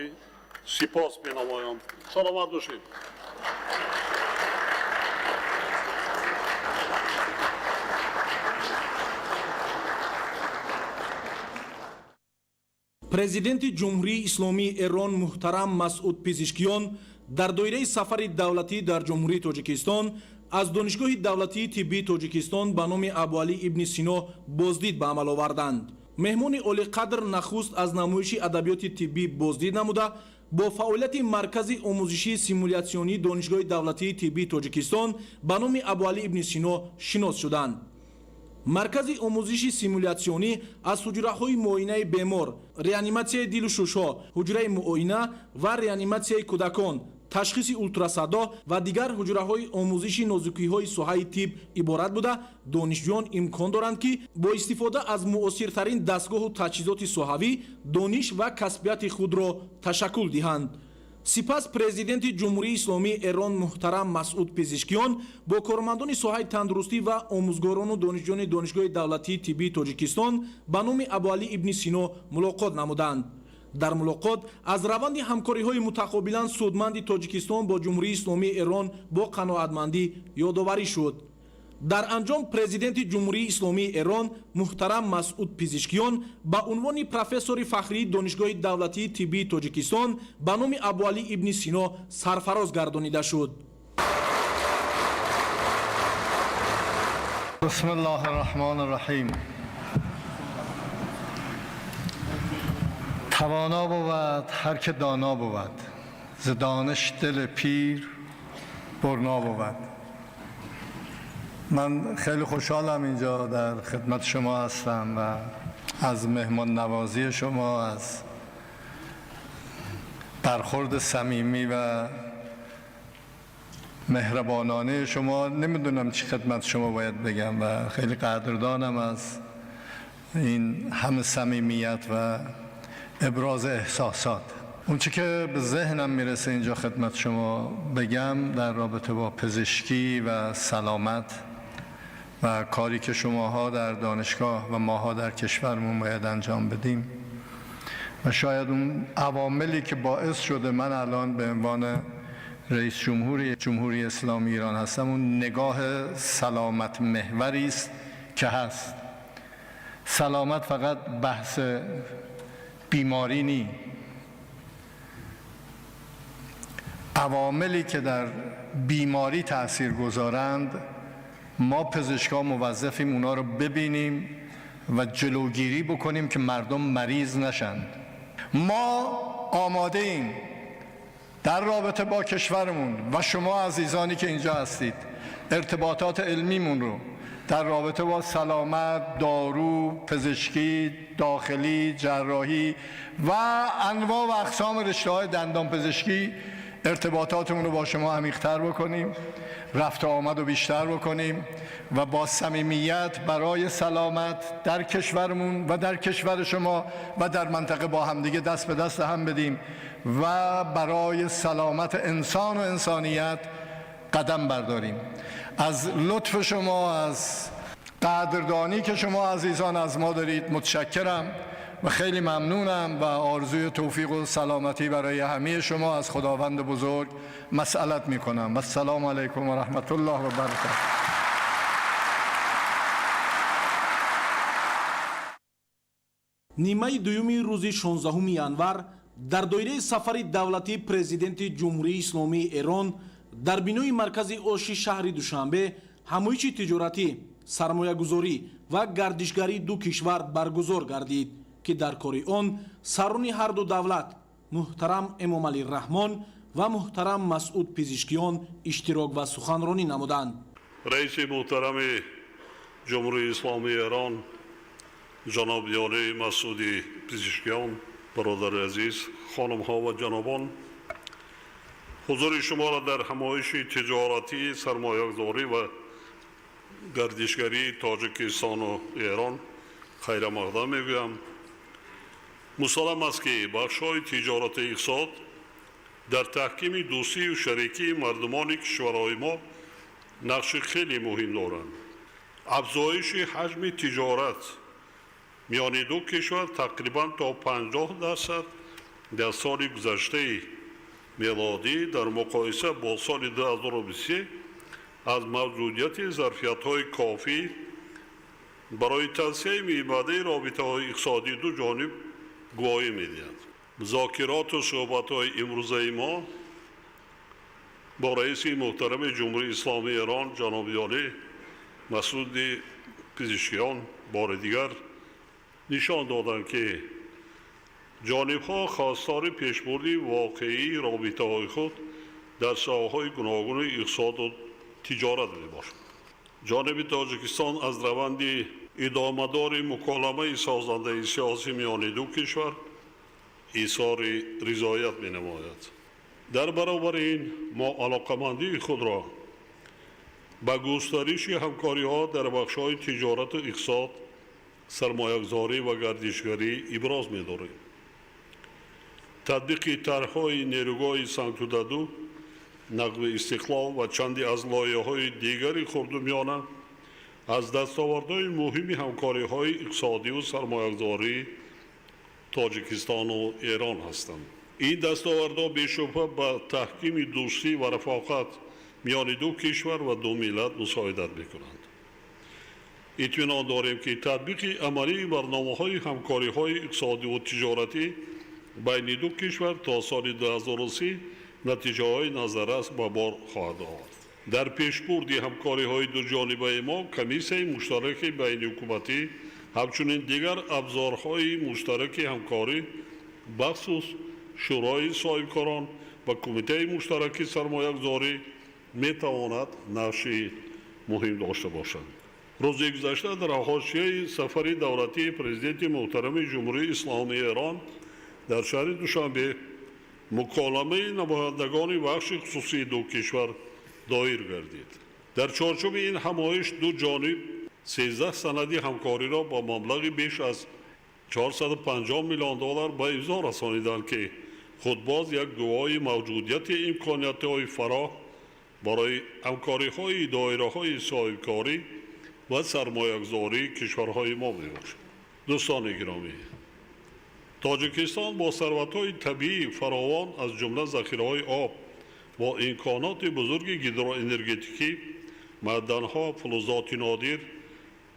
[SPEAKER 2] سپاس می نمایم. سلامت باشید.
[SPEAKER 8] Президенти Ҷумҳурии Исломии Эрон муҳтарам Масъуд Пизишкиён дар доираи сафари давлатӣ дар Ҷумҳурии Тоҷикистон аз Донишгоҳи давлатии тиббии Тоҷикистон ба номи Абуалӣ ибни Сино боздид ба амал оварданд. Меҳмони олиқадр нахуст аз намоиши адабиёти тиббӣ боздид намуда, бо фаъолияти Маркази омӯзишии симулятсионии Донишгоҳи давлатии тиббии Тоҷикистон ба номи Абуалӣ ибни Сино шинос шуданд. Маркази омӯзиши симулятсионӣ аз ҳуҷраҳои муоинаи бемор, реаниматсияи дилу шушҳо, ҳуҷраи муоина ва реаниматсияи кӯдакон, ташхиси ултрасадо ва дигар ҳуҷраҳои омӯзиши нозукиҳои соҳаи тиб иборат буда, донишҷӯён имкон доранд, ки бо истифода аз муосиртарин дастгоҳу таҷҳизоти соҳавӣ дониш ва касбияти худро ташаккул диҳанд. Сипас Президенти Ҷумҳурии Исломии Эрон муҳтарам Масъуд Пизишкиён бо кормандони соҳаи тандурустӣ ва омӯзгорону донишҷӯёни Донишгоҳи давлатии тиббии Тоҷикистон ба номи Абуалӣ ибни Сино мулоқот намуданд. Дар мулоқот аз раванди ҳамкориҳои мутақобилан судманди Тоҷикистон бо Ҷумҳурии Исломии Эрон бо қаноатмандӣ ёдоварӣ шуд. Дар анҷом Президенти Ҷумҳурии Исломии Эрон муҳтарам Масъуд Пизишкиён ба унвони профессори фахрии Донишгоҳи давлатии тиббии Тоҷикистон ба номи Абуалӣ ибни Сино сарфароз гардонида шуд.
[SPEAKER 10] بسم الله الرحمن الرحیم. توانا بود هر که دانا بود، ز دانش دل پیر برنا بود. من خیلی خوشحالم اینجا در خدمت شما هستم و از مهمان نوازی شما، از برخورد صمیمی و مهربانانه شما، نمیدونم چی خدمت شما باید بگم و خیلی قدردانم از این همه صمیمیت و ابراز احساسات. اون چی که به ذهنم میرسه اینجا خدمت شما بگم در رابطه با پزشکی و سلامت و کاری که شماها در دانشگاه و ماها در کشورمون باید انجام بدیم و شاید اون عواملی که باعث شده من الان به عنوان رئیس جمهوری جمهوری اسلامی ایران هستم، اون نگاه سلامت محوری است که هست. سلامت فقط بحث بیماری نی، عواملی که در بیماری تأثیر گذارند ما پزشکا موظفیم اونا رو ببینیم و جلوگیری بکنیم که مردم مریض نشند. ما آماده ایم در رابطه با کشورمون و شما عزیزانی که اینجا هستید ارتباطات علمیمون رو در رابطه با سلامت، دارو، پزشکی داخلی، جراحی و انواع و اقسام رشته‌های دندان پزشکی ارتباطاتمون رو با شما عمیق‌تر بکنیم، رفت و آمد رو بیشتر بکنیم و با صمیمیت برای سلامت در کشورمون و در کشور شما و در منطقه با همدیگه دست به دست هم بدیم و برای سلامت انسان و انسانیت قدم برداریم. از لطف شما، از قدردانی که شما عزیزان از ما دارید متشکرم و خیلی ممنونم و آرزوی توفیق و سلامتی برای همه شما از خداوند بزرگ مسئلت میکنم. و السلام علیکم و رحمت الله و برکاته.
[SPEAKER 8] Нимаи дуюми рӯзи 16 январ дар доираи сафари давлатии Президенти Ҷумҳурии Исломии Эрон дар бинои маркази оши шаҳри Душанбе ҳамоиши тиҷоратӣ, сармоягузорӣ ва гардишгарии ду кишвар баргузор гардид, ки дар кори он сарони ҳарду давлат муҳтарам Эмомалӣ Раҳмон ва муҳтарам Масъуд Пизишкиён иштирок ва суханронӣ намуданд.
[SPEAKER 2] Раиси муҳтарами Ҷумҳурии Исломии Эрон ҷаноби олӣ Масъуди Пизишкиён, бародари азиз, хонумҳо ва ҷанобон, ҳузури шуморо дар ҳамоиши тиҷоратӣ, сармоягузорӣ ва гардишгарии Тоҷикистону Эрон хайрамақдам мегӯям. Мусаллам аст, ки бахшҳои тиҷорату иқтисод дар таҳкими дӯстию шарикии мардумони кишварҳои мо нақши хеле муҳим доранд. Афзоиши ҳаҷми тиҷорат миёни ду кишвар тақрибан то 50% дар соли гузаштаи мелодӣ дар муқоиса бо соли 2023 аз мавҷудияти зарфиятҳои кофӣ барои тавсеаи мибаъдаи робитаҳои иқтисодии ду ҷониб Гувоҳӣ медиҳад. Музокироту суҳбатҳои имрӯзаи мо бо раиси муҳтарами Ҷумҳурии Исломии Эрон ҷаноби олӣ Масуди Пизишкиён бори дигар нишон доданд, ки ҷонибҳо хостори пешбурди воқеии робитаҳои худ дар соҳаҳои гуногуни иқтисоду тиҷорат мебошанд. Ҷониби Тоҷикистон аз раванди идомадори муколамаи созандаи сиёсӣ миёни ду кишвар изҳори ризоят менамояд. Дар баробари ин мо алоқамандии худро ба густариши ҳамкориҳо дар бахшҳои тиҷорату иқтисод, сармоягузорӣ ва гардишгарӣ иброз медорем. Татбиқи тарҳҳои нерӯгоҳи Сангтудаду, Нақби Истиқлол ва чанде аз лоиҳаҳои дигари хурду миёна аз дастовардҳои муҳими ҳамкориҳои иқтисодиву сармоягузории Тоҷикистону Эрон ҳастанд. Ин дастовардҳо бешубҳа ба таҳкими дӯстӣ ва рафоқат миёни ду кишвар ва ду миллат мусоидат мекунанд. Итминон дорем, ки татбиқи амалии барномаҳои ҳамкориҳои иқтисодиву тиҷоратӣ байни ду кишвар то соли 2030 натиҷаҳои назаррас ба бор хоҳад овард. Дар пешбурди ҳамкориҳои дуҷонибаи мо комиссияи муштараки байниҳукуматӣ, ҳамчунин дигар абзорҳои муштараки ҳамкорӣ, бахусус Шӯрои соҳибкорон ва Кумитаи муштараки сармоягузорӣ метавонад нақши муҳим дошта бошанд. Рӯзи гузашта дар ҳошияи сафари давлатии Президенти муҳтарами Ҷумҳурии Исломии Эрон дар шаҳри Душанбе муколамаи намояндагони бахши хусусии ду кишвар доир гардид. Дар чорчӯби ин ҳамоиш ду ҷониб 13 санади ҳамкориро бо маблағи беш аз 450 миллион доллар ба имзо расониданд, ки худбоз як гувоҳи мавҷудияти имкониятҳои фароҳ барои ҳамкориҳои доираҳои соҳибкорӣ ва сармоягузории кишварҳои мо мебошад. Дӯстони гиромӣ, Тоҷикистон бо сарватҳои табиии фаровон, аз ҷумла захираҳои об, бо имконоти бузурги гидроэнергетикӣ, маъданҳо, филизоти нодир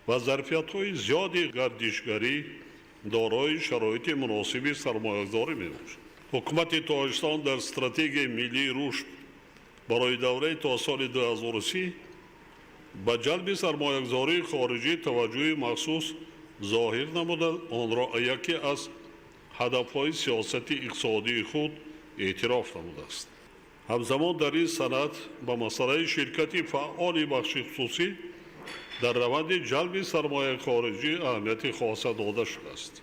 [SPEAKER 2] ва зарфиятҳои зиёди гардишгарӣ дорои шароити муносиби сармоягузорӣ мебошад. Ҳукумати Тоҷикистон дар стратегияи миллии рушд барои давраи то соли 2030 ба ҷалби сармоягузории хориҷӣ таваҷҷӯҳи махсус зоҳир намуда, онро яке аз ҳадафҳои сиёсати иқтисодии худ эътироф намудааст. Ҳамзамон дар ин санад ба масъалаи ширкати фаъоли бахши хусусӣ дар раванди ҷалби сармояи хориҷӣ аҳамияти хоса дода шудааст.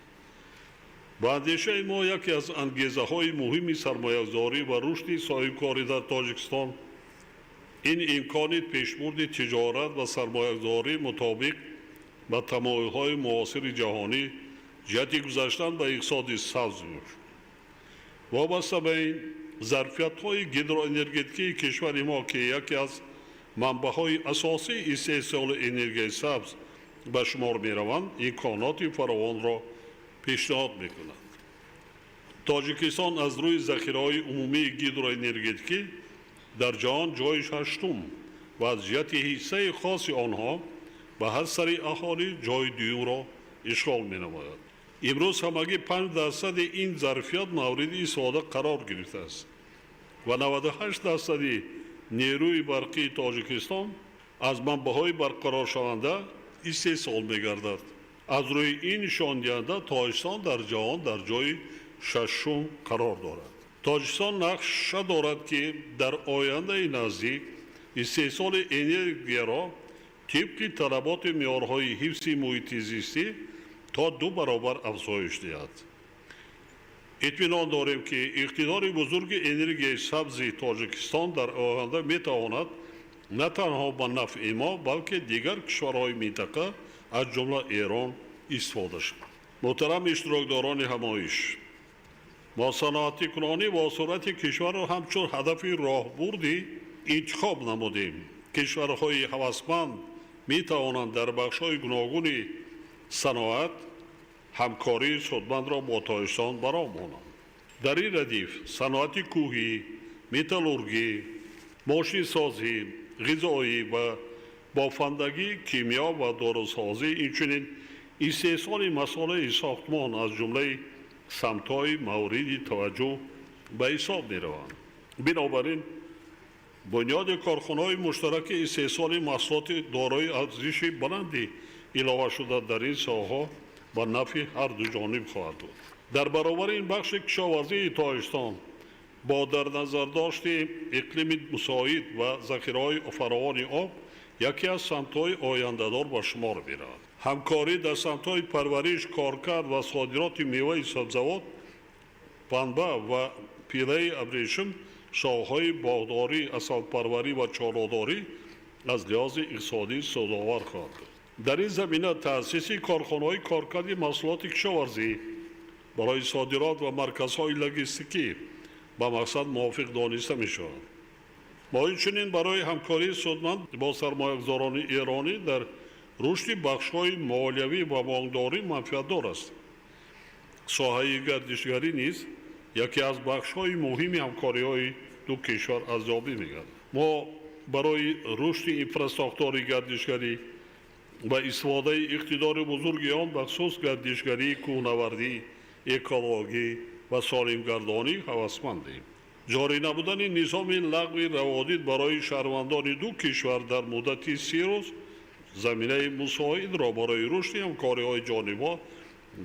[SPEAKER 2] Ба андешаи мо, яке аз ангезаҳои муҳими сармоягузорӣ ва рушди соҳибкорӣ дар Тоҷикистон ин имкони пешбурди тиҷорат ва сармоягузорӣ мутобиқ ба тамоюлҳои муосири ҷаҳонӣ ҷиҳати гузаштан ба иқтисоди сабз мебошад. Вобаста ба ин, зарфиятҳои гидроэнергетикии кишвари мо, ки яке аз манбаъҳои асосии истеҳсоли энергияи сабз ба шумор мераванд, имконоти фаровонро пешниҳод мекунанд. Тоҷикистон аз рӯи захираҳои умумии гидроэнергетикӣ дар ҷаҳон ҷои шаштум ва аз ҷиҳати ҳиссаи хоси онҳо ба ҳар сари аҳолӣ ҷои дуюмро ишғол менамояд. Имрӯз ҳамагӣ 5% ин зарфият мавриди истифода қарор гирифтааст ва 98% нерӯи барқии Тоҷикистон аз манбаъҳои барқароршаванда истеҳсол мегардад. Аз рӯи ин нишондиҳанда Тоҷикистон дар ҷаҳон дар ҷои шашум қарор дорад. Тоҷикистон нақша дорад, ки дар ояндаи наздик истеҳсоли энергияро тибқи талаботи меъёрҳои ҳифзи муҳити зистӣ то ду баробар афзоиш диҳад. Итминон дорем, ки иқтидори бузурги энергияи сабзи Тоҷикистон дар оянда метавонад на танҳо ба нафъи мо, балки дигар кишварҳои минтақа, аз ҷумла Эрон, истифода шавад. Муҳтарам иштирокдорони ҳамоиш, мо саноатикунонӣ бо суръати кишварро ҳамчун ҳадафи роҳбурдӣ интихоб намудем. Кишварҳои ҳавасманд метавонанд дар бахшҳои гуногуни саноат ҳамкории судмандро бо Тоҷикистон ба роҳ монанд. Дар ин радиф саноати кӯҳӣ, металлургӣ, мошинсозӣ, ғизоӣ ва бофандагӣ, кимиё ва дорусозӣ, инчунин истеҳсоли масолеҳи сохтмон аз ҷумлаи Самтҳои мавриди таваҷҷӯҳ ба ҳисоб мераванд. Бинобар ин бунёди корхонаҳои муштараки истеҳсоли маҳсулоти дорои арзиши баланди иловашуда дар ин соҳаҳо ба нафъи ҳар ду ҷониб хоҳад буд. Дар баробари ин бахши кишоварзии Тоҷикистон бо дар назардошти иқлими мусоид ва захираҳои фаровони об яке аз самтҳои ояндадор ба шумор меравад. Ҳамкорӣ дар самтҳои парвариш, коркард ва содироти меваи сабзавот, панба ва пилаи абрешим, соҳаҳои боғдорӣ, асалпарварӣ ва чорводорӣ аз лиҳози иқтисодӣ судовар хоҳад буд. Дар ин замина таъсиси корхонаҳои коркарди маҳсулоти кишоварзӣ барои содирот ва марказҳои логистикӣ ба мақсад мувофиқ дониста мешавад. Мо инчунин барои ҳамкории судманд бо сармоягузорони эронӣ дар рушди бахшҳои молиявӣ ва бонкдорӣ манфиатдор аст. Соҳаи гардишгарӣ низ яке аз бахшҳои муҳими ҳамкориҳои ду кишвар арзёбӣ мегардад. Мо барои рушди инфрасохтори гардишгарӣ ва истифодаи иқтидори бузурги он, бахусус гардишгарии кӯҳнавардӣ, экологӣ ва солимгардонӣ ҳавасмандем. Ҷорӣ набудани низоми лағви раводид барои шаҳрвандони ду кишвар дар муддати 30 рӯз заминаи мусоидро барои рушди ҳамкориҳои ҷонибҳо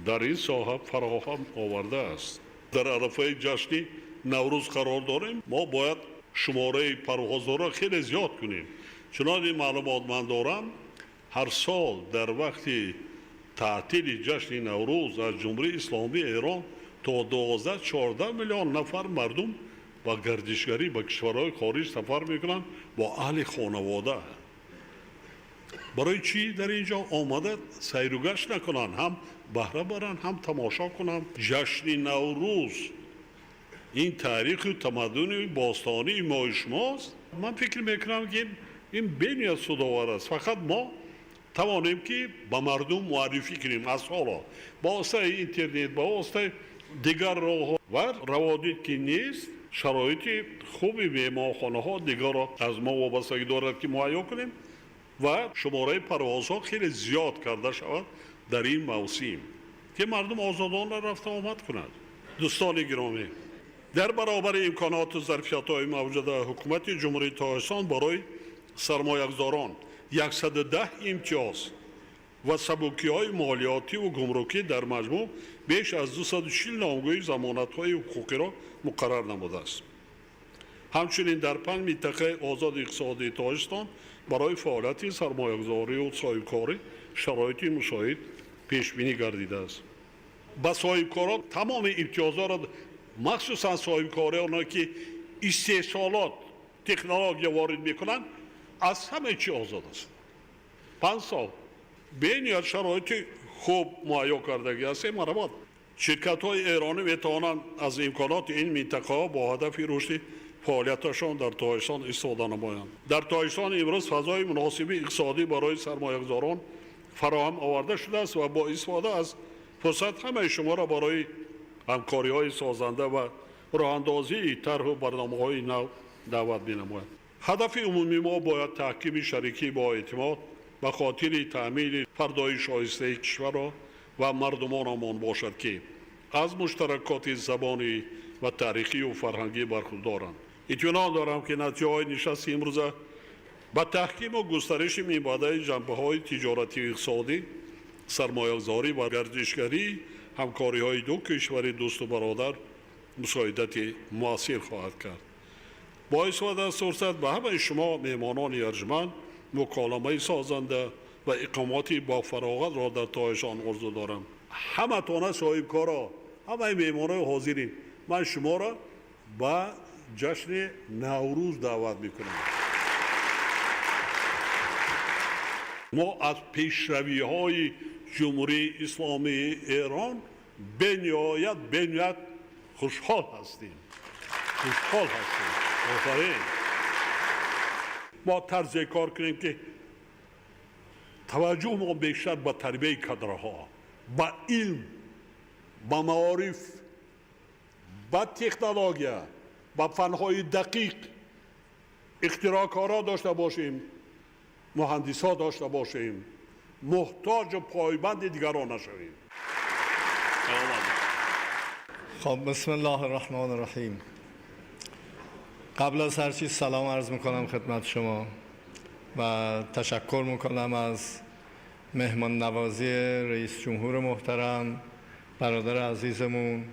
[SPEAKER 2] дар ин соҳа фароҳам овардааст. Дар арафаи ҷашни Наврӯз қарор дорем. Мо бояд шумораи парвозҳоро хеле зиёд кунем. Чунони маълумот ман дорам, ҳар сол дар вақти таътили ҷашни Наврӯз аз Ҷумҳурии Исломии Эрон то 12-14 миллион нафар мардум ба гардишгарӣ ба кишварҳои хориҷ сафар мекунанд бо аҳли хонавода. Барои чӣ дар ин ҷо омада сайру гашт накунанд, ҳам баҳра баранд, ҳам тамошо кунанд? Ҷашни Наврӯз ин таъриху тамаддуни бостонии мои шумост. Ман фикр мекунам, ки ин бениҳоят судовар аст. Фақат мо тавонем, ки ба мардум муаррифӣ кунем аз ҳоло ба воситаи интернет, ба воситаи дигар роҳҳо ва раводид ки нест, шароити хуби меҳмонхонаҳо дигарро аз мо вобастагӣ дорад, ки муҳайё кунем ва шумораи парвозҳо хеле зиёд карда шавад дар ин мавсим, ки мардум озодона рафта омад кунад. Дӯстони гиромӣ, дар баробари имконоту зарфиятҳои мавҷуда ҳукумати Ҷумҳурии Тоҷикистон барои сармоягузорон 110 имтиёз ва сабукиҳои молиётиву гумрукӣ дар маҷмӯъ беш аз 240 номгӯи замонатҳои ҳуқуқиро муқаррар намудааст. Ҳамчунин дар 5 минтақаи озоди иқтисодии Тоҷикистон барои фаъолияти сармоягузорию соҳибкорӣ шароити мусоид пешбинӣ гардидааст. Ба соҳибкорон тамоми имтиёзҳоро, махсусан соҳибкороне ки истеҳсолот, технология ворид мекунанд, аз ҳама чи озод аст. 5 сол бениҳоят шароити хуб муҳайё кардагӣ ҳастем. Марҳамат, ширкатҳои эронӣ метавонанд аз имконоти ин минтақаҳо бо ҳадафи рушди фаъолияташон дар Тоҷикистон истифода намоянд. Дар Тоҷикистон имрӯз фазои муносиби иқтисодӣ барои сармоягузорон фароҳам оварда шудааст ва бо истифода аз фурсат ҳамаи шуморо барои ҳамкориҳои созанда ва роҳандозии тарҳу барномаҳои нав даъват менамояд. Ҳадафи умумии мо бояд таҳкими шарикӣ бо эътимод ба хотири таъмини фардои шоистаи кишварро ва мардумонамон бошад, ки аз муштаракоти забонӣ ва таърихию фарҳангӣ бархурдоранд. Итминон дорам, ки натиҷаҳои нишасти имрӯза ба таҳкиму густариши минбаъдаи ҷанбаҳои тиҷоратию иқтисодӣ, сармоягузорӣ ва гардишгарии ҳамкориҳои ду кишвари дӯсту бародар мусоидати муассир хоҳад кард. Бо истифода аз фурсат ба ҳамаи шумо меҳмонони арҷманд муколамаи созанда ва иқомоти бофароғатро дар Тоҷикистон орзу дорам. Ҳаматона соҳибкоро, ҳамаи меҳмонои ҳозирин, ман шуморо ба ҷашни Наврӯз даъват мекунам. Мо аз пешравиҳои Ҷумҳурии Исломии Эрон бениҳоят бениҳоят хушҳол ҳастем, хушҳол ҳастем. Офарин. Мо тарзе кор кунем, ки таваҷҷӯҳ мо бештар ба тарбияи кадрҳо, ба илм, ба маориф, ба технология, ба фанҳои дақиқ, ихтироъкорҳо дошта бошем, муҳандисҳо дошта бошем, муҳтоҷу пойбанди дигарон нашавем. Саломат.
[SPEAKER 10] خب بسم الله الرحمن الرحیم. قبل از هر چیز سلام عرض میکنم خدمت شما و تشکر میکنم از مهمان نوازی رئیس جمهور محترم، برادر عزیزمون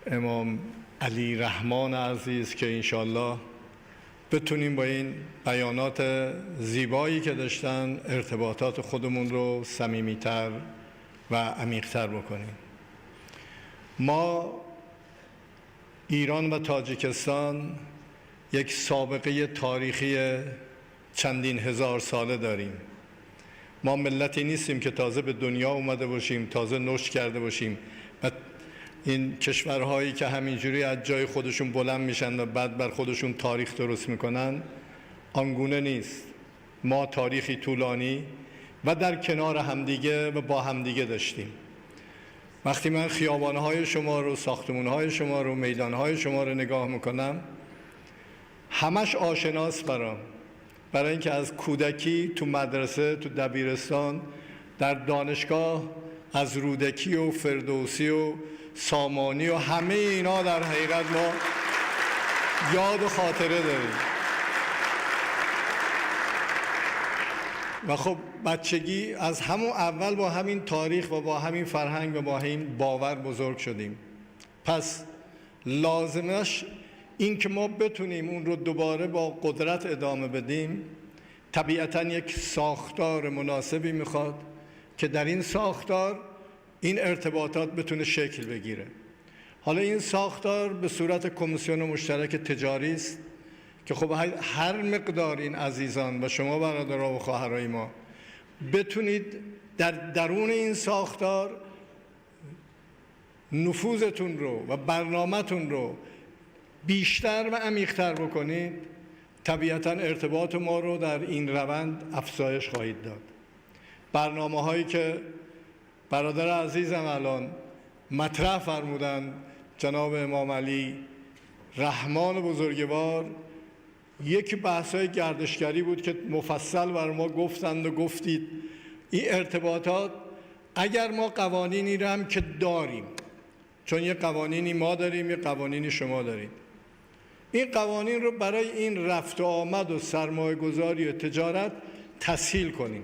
[SPEAKER 10] امام علی رحمان عزیز، که انشالله بتونیم با این بیانات زیبایی که داشتن ارتباطات خودمون رو صمیمیتر و عمیق‌تر بکنیم. ما ایران و تاجیکستان یک سابقه تاریخی چندین هزار ساله داریم. ما ملتی نیستیم که تازه به دنیا اومده باشیم، تازه نشد کرده باشیم و این کشورهایی که همینجوری از جای خودشون بلند میشن و بعد بر خودشون تاریخ درست میکنن، آنگونه نیست. ما تاریخی طولانی و در کنار همدیگه و با همدیگه داشتیم. وقتی من خیابانهای شما رو، ساختمونهای شما رو، میدانهای شما رو نگاه میکنم، همش آشناس برام، برای اینکه از کودکی تو مدرسه، تو دبیرستان، در دانشگاه از رودکی و فردوسی و سامانی و همه اینا در حقیقت ما یاد و خاطره داریم. و خب بچگی از همون اول با همین تاریخ و با همین فرهنگ و با همین باور بزرگ شدیم. پس لازمش این که ما بتونیم اون رو دوباره با قدرت ادامه بدیم، طبیعتاً یک ساختار مناسبی میخواد که در این ساختار این ارتباطات بتونه شکل بگیره. حالا این ساختار به صورت کمیسیون مشترک تجاری است که خب هر مقدار این عزیزان و شما برادرها و خواهرای ما بتونید در درون این ساختار نفوذتون رو و برنامه‌تون رو بیشتر و عمیق‌تر بکنید، طبیعتاً ارتباط ما رو در این روند افزایش خواهید داد. برنامه‌هایی که برادر عزیزم الان مطرح فرمودن، جناب امام علی رحمان بزرگوار، یکی بحث‌های گردشگری بود که مفصل بر ما گفتند و گفتید. این ارتباطات اگر ما قوانینی رو هم که داریم، چون یه قوانینی ما داریم، یه قوانینی شما دارید، این قوانین رو برای این رفت و آمد و سرمایه گذاری و تجارت تسهیل کنیم.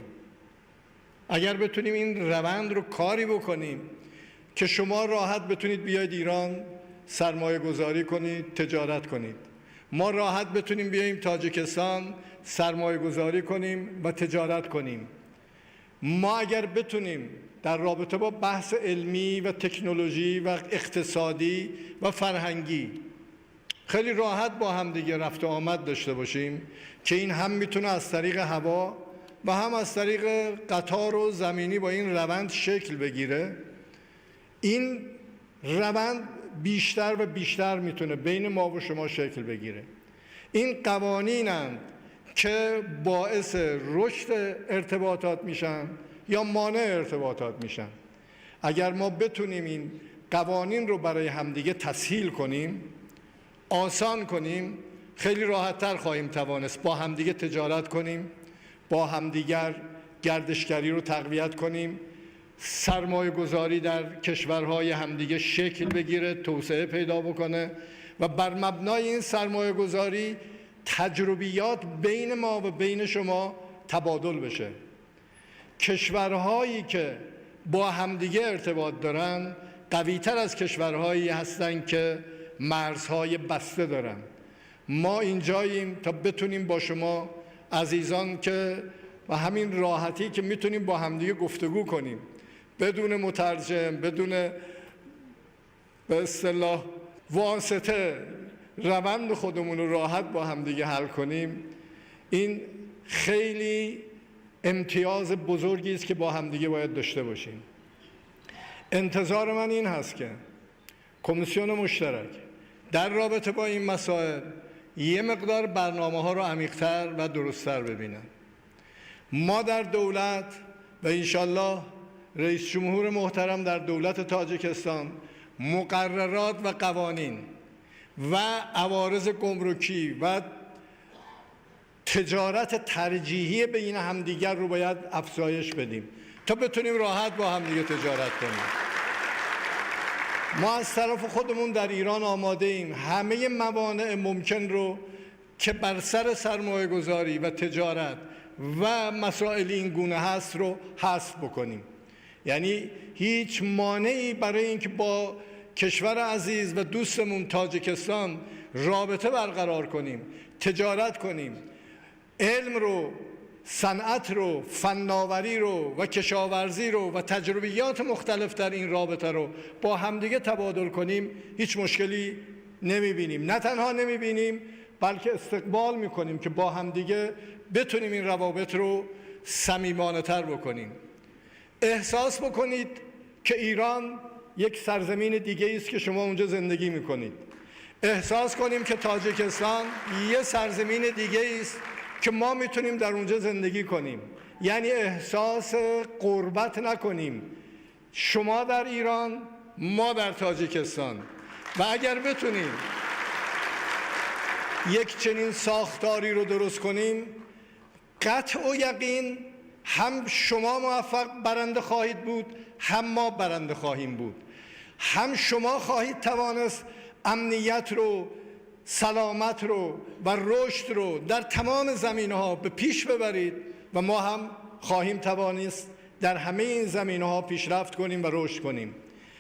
[SPEAKER 10] اگر بتونیم این روند رو کاری بکنیم که شما راحت بتونید بیاید ایران سرمایه گذاری کنید، تجارت کنید، ما راحت بتونیم بیاییم تاجیکستان سرمایه گذاری کنیم و تجارت کنیم، ما اگر بتونیم در رابطه با بحث علمی و تکنولوژی و اقتصادی و فرهنگی خیلی راحت با هم دیگه رفت و آمد داشته باشیم، که این هم میتونه از طریق هوا و هم از طریق قطار و زمینی با این روند شکل بگیره، این روند بیشتر و بیشتر میتونه بین ما و شما شکل بگیره. این قوانینند که باعث رشد ارتباطات میشن یا مانع ارتباطات میشن. اگر ما بتونیم این قوانین رو برای همدیگه تسهیل کنیم، آسان کنیم، خیلی راحت‌تر خواهیم توانست با همدیگه تجارت کنیم، با همدیگر گردشگری رو تقویت کنیم، سرمایه گذاری در کشورهای همدیگه شکل بگیره، توسعه پیدا بکنه و بر مبنای این سرمایه گذاری تجربیات بین ما و بین شما تبادل بشه. کشورهایی که با همدیگه ارتباط دارن قویتر از کشورهایی هستن که مرزهای بسته دارن. ما اینجاییم تا بتونیم با شما عزیزان که و همین راحتی که میتونیم با همدیگه گفتگو کنیم، بدون مترجم، بدون به اصطلاح واسطه، روند خودمون رو راحت با همدیگه حل کنیم. این خیلی امتیاز بزرگی است که با همدیگه باید داشته باشیم. انتظار من این هست که کمیسیون مشترک در رابطه با این مسائل یه مقدار برنامه ها رو عمیق‌تر و درست‌تر ببینن. ما در دولت و انشالله رئیس جمهور محترم در دولت تاجیکستان مقررات و قوانین و عوارض گمرکی و تجارت ترجیحی بین همدیگر رو باید افزایش بدیم تا بتونیم راحت با همدیگه تجارت کنیم. ما از طرف خودمون در ایران آماده ایم همه موانع ممکن رو که بر سر سرمایه گذاری و تجارت و مسائل این گونه هست رو حذف بکنیم. یعنی هیچ مانعی برای اینکه با کشور عزیز و دوستمون تاجیکستان رابطه برقرار کنیم، تجارت کنیم، علم رو، صنعت رو، فناوری رو و کشاورزی رو و تجربیات مختلف در این رابطه رو با همدیگه تبادل کنیم، هیچ مشکلی نمیبینیم. نه تنها نمیبینیم، بلکه استقبال میکنیم که با همدیگه بتونیم این روابط رو صمیمانه تر بکنیم. احساس بکنید که ایران یک سرزمین دیگه است که شما اونجا زندگی میکنید. احساس کنیم که تاجیکستان یه سرزمین دیگه است که ما میتونیم در اونجا زندگی کنیم. یعنی احساس غربت نکنیم، شما در ایران، ما در تاجیکستان. و اگر بتونیم یک چنین ساختاری رو درست کنیم، قطع و یقین هم شما موفق برنده خواهید بود، هم ما برنده خواهیم بود. هم شما خواهید توانست امنیت رو، سلامت رو و رشد رو در تمام زمینه‌ها به پیش ببرید و ما هم خواهیم توانست در همه این زمینه‌ها پیشرفت کنیم و رشد کنیم.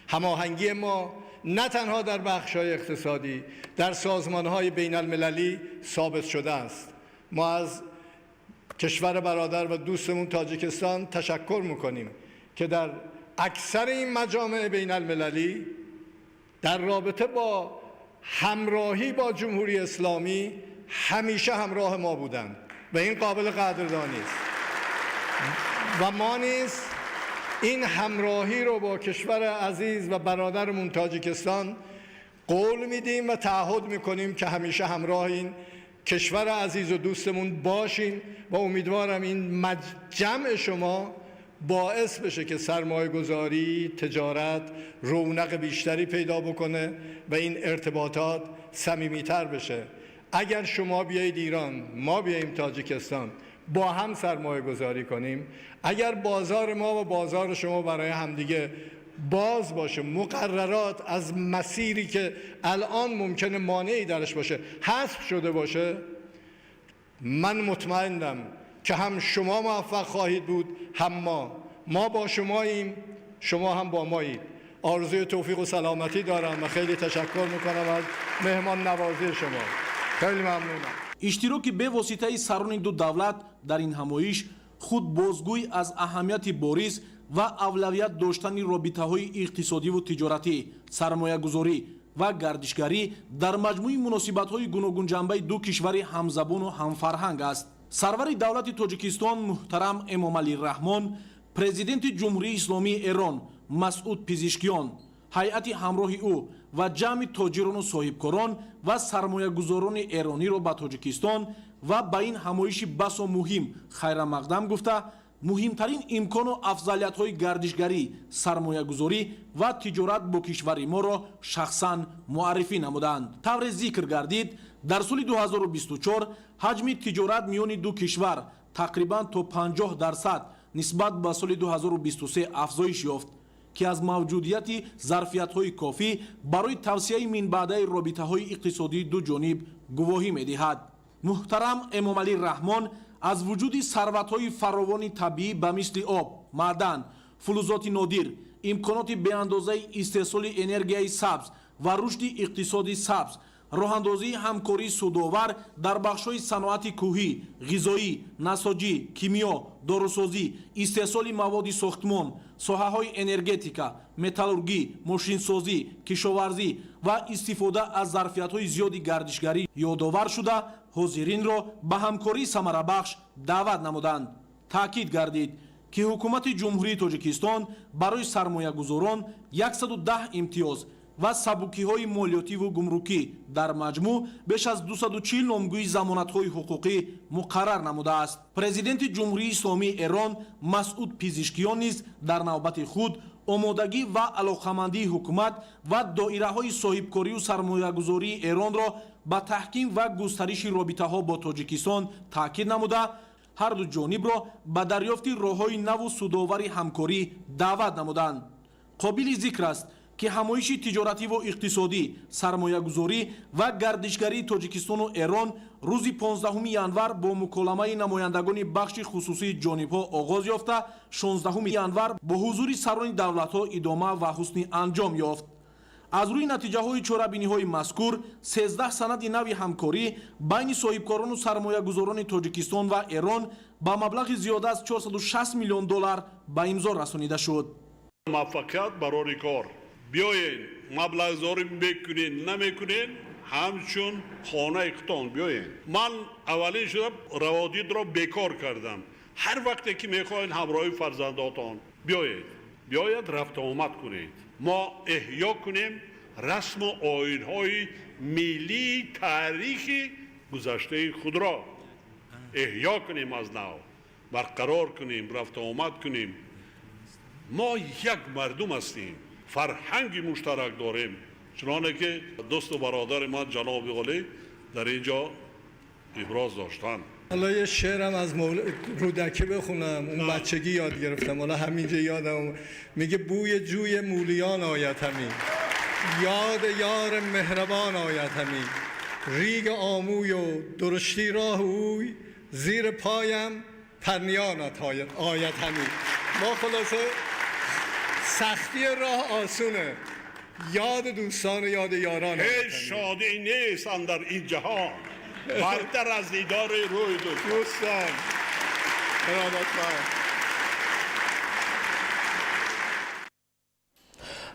[SPEAKER 10] هماهنگی ما نه تنها در بخش‌های اقتصادی، در سازمان‌های بین‌المللی ثابت شده است. ما از کشور برادر و دوستمون تاجیکستان تشکر می‌کنیم که در اکثر این مجامع بین‌المللی در رابطه با همراهی با جمهوری اسلامی همیشه همراه ما بودند و این قابل قدردانی است. و ما نیز این همراهی رو با کشور عزیز و برادرمون تاجیکستان قول میدیم و تعهد میکنیم که همیشه همراه این کشور عزیز و دوستمون باشیم و امیدوارم این جمع شما باعث بشه که سرمایه گذاری، تجارت رونق بیشتری پیدا بکنه و این ارتباطات صمیمیتر بشه. اگر شما بیایید ایران، ما بیاییم تاجیکستان، با هم سرمایه گذاری کنیم، اگر بازار ما و بازار شما برای همدیگه باز باشه، مقررات از مسیری که الان ممکنه مانعی درش باشه حذف شده باشه، من مطمئنم که هم شما موفق خواهید بود، هم ما. ما با شماییم، شما هم با مایید. آرزوی توفیق و سلامتی دارم و خیلی تشکر میکنم از مهمان نوازی شما. خیلی ممنونم.
[SPEAKER 8] Иштироки бевоситаи сарони ду давлат дар ин ҳамоиш худ бозгӯй аз аҳамияти бориз ва авлавият доштани робитаҳои иқтисодиву тиҷоратӣ, сармоягузорӣ ва гардишгарӣ дар маҷмӯи муносибатҳои гуногунҷанбаи ду кишвари ҳамзабону ҳамфарҳанг аст. Сарвари давлати Тоҷикистон муҳтарам Эмомалӣ Раҳмон, президенти Ҷумҳурии Исломии Эрон Масъуд Пизишкиён, ҳайати ҳамроҳи ӯ ва ҷамъи тоҷирону соҳибкорон ва сармоягузорони эрониро ба Тоҷикистон ва ба ин ҳамоиши басо муҳим хайрамақдам гуфта, муҳимтарин имкону афзалиятҳои гардишгарӣ, сармоягузорӣ ва тиҷорат бо кишвари моро шахсан муаррифӣ намуданд. Тавре зикр гардид, дар соли 2024 ҳаҷми тиҷорат миёни ду кишвар тақрибан то 50% нисбат ба соли 2023 афзоиш ёфт, ки аз мавҷудияти зарфиятҳои кофӣ барои тавсияи минбаъдаи робитаҳои иқтисодии ду ҷониб гувоҳӣ медиҳад. Муҳтарам Эмомалӣ Раҳмон аз вуҷуди сарватҳои фаровони табиӣ ба мисли об, маъдан, фулузоти нодир, имконоти беандозаи истеҳсоли энергияи сабз ва рушди иқтисоди сабз, роҳандозии ҳамкории судовар дар бахшҳои саноати кӯҳӣ, ғизоӣ, насоҷӣ, кимиё, дорусозӣ, истеҳсоли маводи сохтмон, соҳаҳои энергетика, металлургӣ, мошинсозӣ, кишоварзӣ ва истифода аз зарфиятҳои зиёди гардишгарӣ ёдовар шуда, ҳозиринро ба ҳамкории самарабахш даъват намуданд. Таъкид гардид, ки ҳукумати Ҷумҳурии Тоҷикистон барои сармоягузорон 110 имтиёз ва сабукиҳои молиётиву гумрукӣ, дар маҷмӯъ беш аз 240 номгӯи замонатҳои ҳуқуқӣ муқаррар намудааст. Президенти Ҷумҳурии Исломии Эрон Масъуд Пизишкиён низ дар навбати худ омодагӣ ва алоқамандии ҳукумат ва доираҳои соҳибкорию сармоягузории Эронро ба таҳким ва густариши робитаҳо бо Тоҷикистон таъкид намуда, ҳарду ҷонибро ба дарёфти роҳҳои наву судовари ҳамкорӣ даъват намуданд. Қобили зикр аст, Ки ҳамоиши тиҷоративу иқтисодӣ, сармоягузорӣ ва гардишгарии Тоҷикистону Эрон рӯзи 15 январ бо муколамаи намояндагони бахши хусусии ҷонибҳо оғоз ёфта, 16 январ бо ҳузури сарони давлатҳо идома ва ҳусни анҷом ёфт. Аз рӯи натиҷаҳои чорабиниҳои мазкур 13 санади нави ҳамкорӣ байни соҳибкорону сармоягузорони Тоҷикистон ва Эрон ба маблағи зиёда аз 460 миллион доллар ба имзо расонида шуд.
[SPEAKER 2] Муваффақият барори кор. Биёен, маблағгузорӣ мекунед, намекунед, ҳамчун хонаи худтон биёен. Ман аввалин шуда раводидро бекор кардам. Ҳар вақте ки мехоҳед, ҳамроҳи фарзандотон биёед, биёед, рафтуомад кунед. Мо эҳё кунем расму оинҳои миллии таърихи гузаштаи худро, эҳё кунем, аз нав барқарор кунем, рафтуомад кунем. Мо як мардум ҳастем, фарҳанги муштарак дорем, чуноне ки дӯсту бародари ман ҷаноби олӣ дар ин ҷо иброз доштанд.
[SPEAKER 10] حالا یه شعرم از رودکی بخونم. اون بچگی یاد گرفتم، حالا همینجا یادم. میگه بوی جوی مولیان آید همی، یاد یار مهربان آید همی، ریگ آموی و درشتی راه اوی، زیر پایم پرنیانت آید همی. ما خلاصه سختی راه آسونه، یاد دوستان و یاد یاران.
[SPEAKER 2] هیچ شادی نیست اندر این جهان برتر از دیدار روی دوستان.
[SPEAKER 10] دوستان، ارادتمند.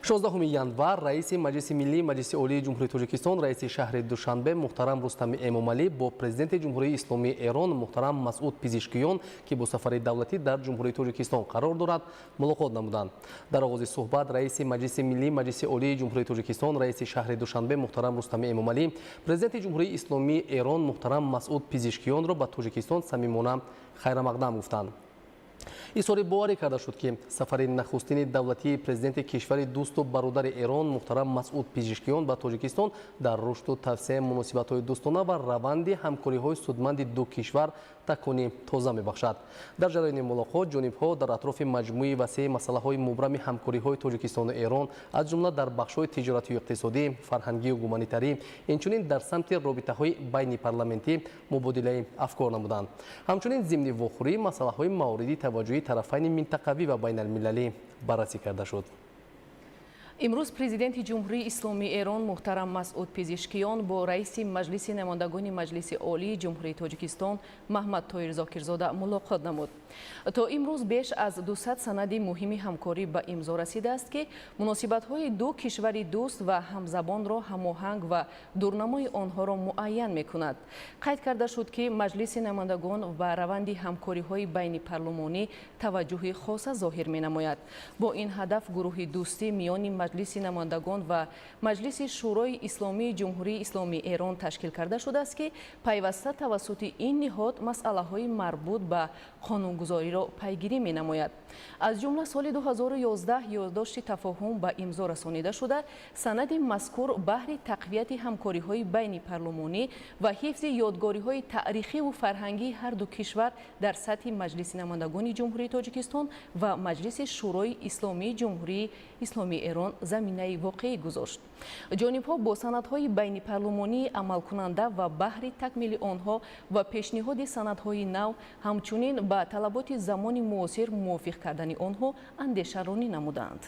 [SPEAKER 5] 16 январ раиси Маҷлиси миллии Маҷлиси Олии Ҷумҳурии Тоҷикистон, раиси шаҳри Душанбе муҳтарам Рустами Эмомалӣ бо президенти Ҷумҳурии Исломии Эрон муҳтарам Масъуд Пизишкиён, ки бо сафари давлатӣ дар Ҷумҳурии Тоҷикистон қарор дорад, мулоқот намуданд. Дар оғози суҳбат раиси Маҷлиси миллии Маҷлиси Олии Ҷумҳурии Тоҷикистон, раиси шаҳри Душанбе муҳтарам Рустами Эмомалӣ президенти Ҷумҳурии Исломии Эрон муҳтарам Масъуд Пизишкиёнро ба Тоҷикистон самимона хайрамақдам гуфтанд. Изҳори боварӣ карда шуд, ки сафари нахустини давлатии президенти кишвари дӯсту бародари Эрон муҳтарам Масъуд Пизишкиён ба Тоҷикистон дар рушду тавсеаи муносибатҳои дӯстона ва раванди ҳамкориҳои судманди ду кишвар такони тоза мебахшад. Дар ҷараёни мулоқот ҷонибҳо дар атрофи маҷмӯи васеи масъалаҳои мубрами ҳамкориҳои Тоҷикистону Эрон, аз ҷумла дар бахшҳои тиҷоратию иқтисодӣ, фарҳангию гуманитарӣ, инчунин дар самти робитаҳои байнипарламентӣ мубодилаи афкор намуданд. Ҳамчунин зимни вохӯрӣ масъалаҳои мавриди таваҷҷӯҳи тарафайни минтақавӣ ва байналмилалӣ баррасӣ карда шуд.
[SPEAKER 4] Имрӯз президенти Ҷумҳурии Исломии Эрон муҳтарам Масъуд Пизишкиён бо раиси Маҷлиси намояндагони Маҷлиси Олии Ҷумҳурии Тоҷикистон Маҳмад Тоҳир Зокирзода мулоқот намуд. То имрӯз беш аз 200 санади муҳими ҳамкорӣ ба имзо расидааст, ки муносибатҳои ду кишвари дӯст ва ҳамзабонро ҳамоҳанг ва дурнамои онҳоро муайян мекунад. Қайд карда шуд, ки Маҷлиси намояндагон ба раванди ҳамкориҳои байнипарлумонӣ таваҷҷӯҳи хоса зоҳир менамояд. Бо ин ҳадаф гурӯҳи дӯстӣ миёни Маҷлиси намояндагон ва Маҷлиси Шӯрои Исломии Ҷумҳурии Исломии Эрон ташкил карда шудааст, ки пайваста тавассути ин ниҳод масъалаҳои марбут ба қонунгузориро пайгирӣ менамояд. Аз ҷумла соли 2011 ёддошти тафоҳум ба имзо расонида шуда, санади мазкур баҳри тақвияти ҳамкориҳои байнипарлумонӣ ва ҳифзи ёдгориҳои таърихиву фарҳангии ҳар ду кишвар дар сатҳи Маҷлиси намояндагони Ҷумҳурии Тоҷикистон ва Маҷлиси Шӯрои Исломии Ҷумҳурии Исломии Эрон заминаи воқеӣ гузошт. Ҷонибҳо бо санадҳои байнипарлумонии амалкунанда ва баҳри такмили онҳо ва пешниҳоди санадҳои нав, ҳамчунин ба талаботи замони муосир мувофиқ кардани онҳо андешаронӣ намуданд.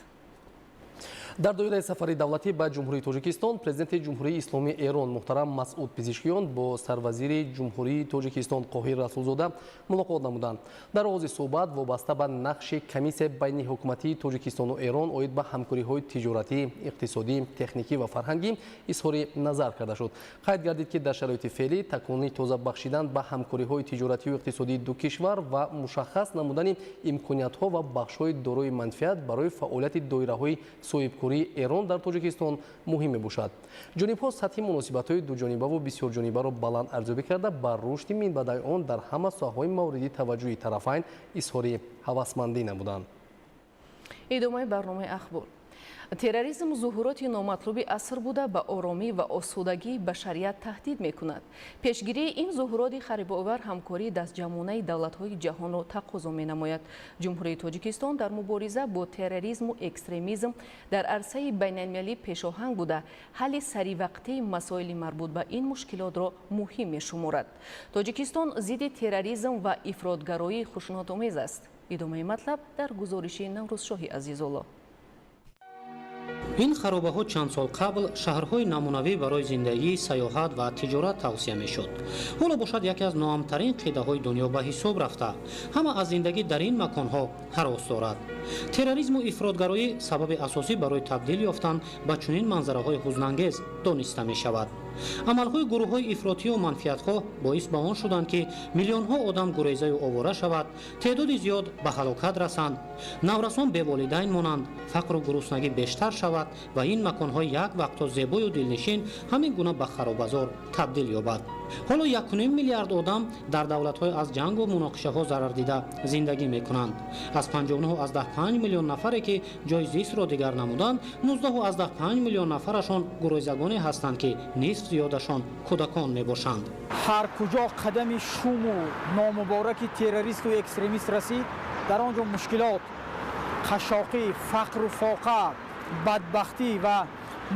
[SPEAKER 5] Дар доираи сафари давлатӣ ба Ҷумҳурии Тоҷикистон президенти Ҷумҳурии Исломии Эрон муҳтарам Масъуд Пизишкиён бо сарвазири Ҷумҳурии Тоҷикистон Қоҳир Расулзода мулоқот намуданд. Дар оғози суҳбат вобаста ба нақши комиссияи байниҳукуматии Тоҷикистону Эрон оид ба ҳамкориҳои тиҷоратӣ, иқтисодӣ, техникӣ ва фарҳангӣ изҳори назар карда шуд. Қайд гардид, ки дар шароити феълӣ такони тоза бахшидан ба ҳамкориҳои тиҷоратию иқтисодии ду кишвар ва мушаххас намудани имкониятҳо ва бахшҳои дорои манфиат барои фаъолияти доираҳои соҳибкории Эрон дар Тоҷикистон муҳим мебошад. Ҷонибҳо сатҳи муносибатҳои дуҷонибаву бисёрҷонибаро баланд арзёбӣ карда, ба рушди минбаъдаи он дар ҳама соҳаҳои мавриди таваҷҷӯҳи тарафайн изҳори ҳавасмандӣ намуданд.
[SPEAKER 4] Идомаи барномаи ахбор. Терроризм зуҳуроти номатлуби аср буда, ба оромӣ ва осудагии башарият таҳдид мекунад. Пешгирии ин зуҳуроти харибовар ҳамкории дастҷамъонаи давлатҳои ҷаҳонро тақозо менамояд. Ҷумҳурии Тоҷикистон дар мубориза бо терроризму экстремизм дар арсаи байналмилалӣ пешоҳанг буда, ҳалли саривақтии масоили марбут ба ин мушкилотро муҳим мешуморад. Тоҷикистон зидди терроризм ва ифротгароӣ хушунатомез аст. Идомаи матлаб дар гузориши Наврӯзшоҳи Азизулло.
[SPEAKER 9] Ин харобаҳо чанд сол қабл шаҳрҳои намунавӣ барои зиндагӣ, сайёҳат ва тиҷорат тавсия мешуд. Ҳоло бошад, яке аз ноамтарин қитъаҳои дунё ба ҳисоб рафта, ҳама аз зиндагӣ дар ин маконҳо ҳарос дорад. Терроризму ифротгароӣ сабаби асосӣ барои табдил ёфтан ба чунин манзараҳои ҳузнангез дониста мешавад. Амалҳои гурӯҳҳои ифротию манфиатхоҳ боис ба он шуданд, ки миллионҳо одам гурезаю овора шавад, теъдоди зиёд ба ҳалокат расанд, наврасон беволидайн монанд, фақру гуруснагӣ бештар шавад ва ин маконҳои як вақтҳо зебою дилнишин ҳамин гуна ба харобазор табдил ёбад. Ҳоло 1,5 миллиард одам дар давлатҳои аз ҷангу муноқишаҳо зарардида зиндагӣ мекунанд. Аз 59,5 миллион нафаре, ки ҷои зистро дигар намуданд, 19,5 миллион нафарашон гурезагоне ҳастанд, ки нисф зиёдашон кӯдакон мебошанд.
[SPEAKER 12] Ҳар куҷо қадами шуму номубораки террористу экстремист расид, дар он ҷо мушкилот, қашшоқӣ, фақру фоқа, бадбахтӣ ва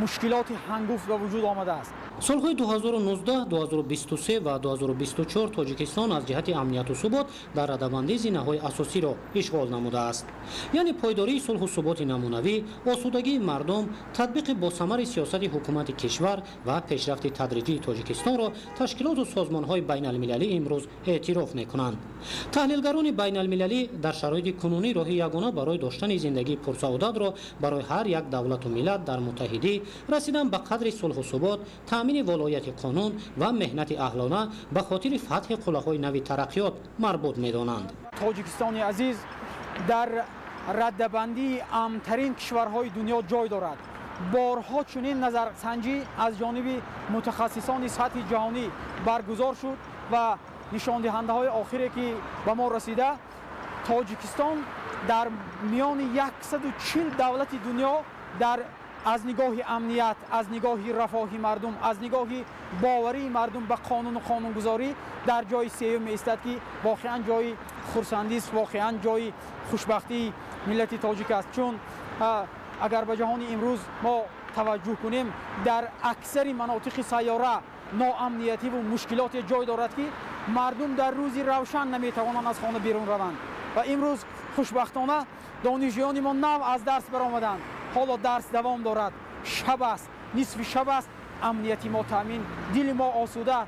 [SPEAKER 12] мушкилоти ҳангуфт ба вуҷуд омадааст.
[SPEAKER 9] Солҳои 2019, 2023 ва 2024 Тоҷикистон аз ҷиҳати амнияту субот дар радабандӣ зинаҳои асосиро ишғол намудааст. Яъне пойдории сулҳу суботи намунавӣ, осудагии мардум, татбиқи босамари сиёсати ҳукумати кишвар ва пешрафти тадриҷии Тоҷикистонро ташкилоту созмонҳои байналмилалӣ имрӯз эътироф мекунанд. Таҳлилгарони байналмилалӣ дар шароити кунунӣ роҳи ягона барои доштани зиндагии пурсаодатро барои ҳар як давлату миллат дар муттаҳидӣ, расидан ба қадри сулҳу субот, таъмини волояти қонун ва меҳнати аҳлона ба хотири фатҳи қуллаҳои нави тараққиёт марбут медонанд.
[SPEAKER 12] Тоҷикистони азиз дар раддабандии амнтарин кишварҳои дунё ҷой дорад. Борҳо чунин назарсанҷӣ аз ҷониби мутахассисони сатҳи ҷаҳонӣ баргузор шуд ва нишондиҳандаҳои охире, ки ба мо расида, Тоҷикистон дар миёни 140 давлати дунё дар аз нигоҳи амният, аз нигоҳи рафоҳи мардум, аз нигоҳи боварии мардум ба қонуну қонунгузорӣ дар ҷои сеюм меистад, ки воқеан ҷои хурсандист, воқеан ҷои хушбахтии миллати тоҷик аст. Чун агар ба ҷаҳони имрӯз мо таваҷҷӯҳ кунем, дар аксари манотиқи сайёра ноамниятиву мушкилоте ҷой дорад, ки мардум дар рӯзи равшан наметавонанд аз хона берун раванд. Ва имрӯз хушбахтона донишҷӯёни мо нав аз дарс баромаданд, ҳоло дарс давом дорад, шаб аст, нисфи шаб аст, амнияти мо таъмин, дили мо осуда,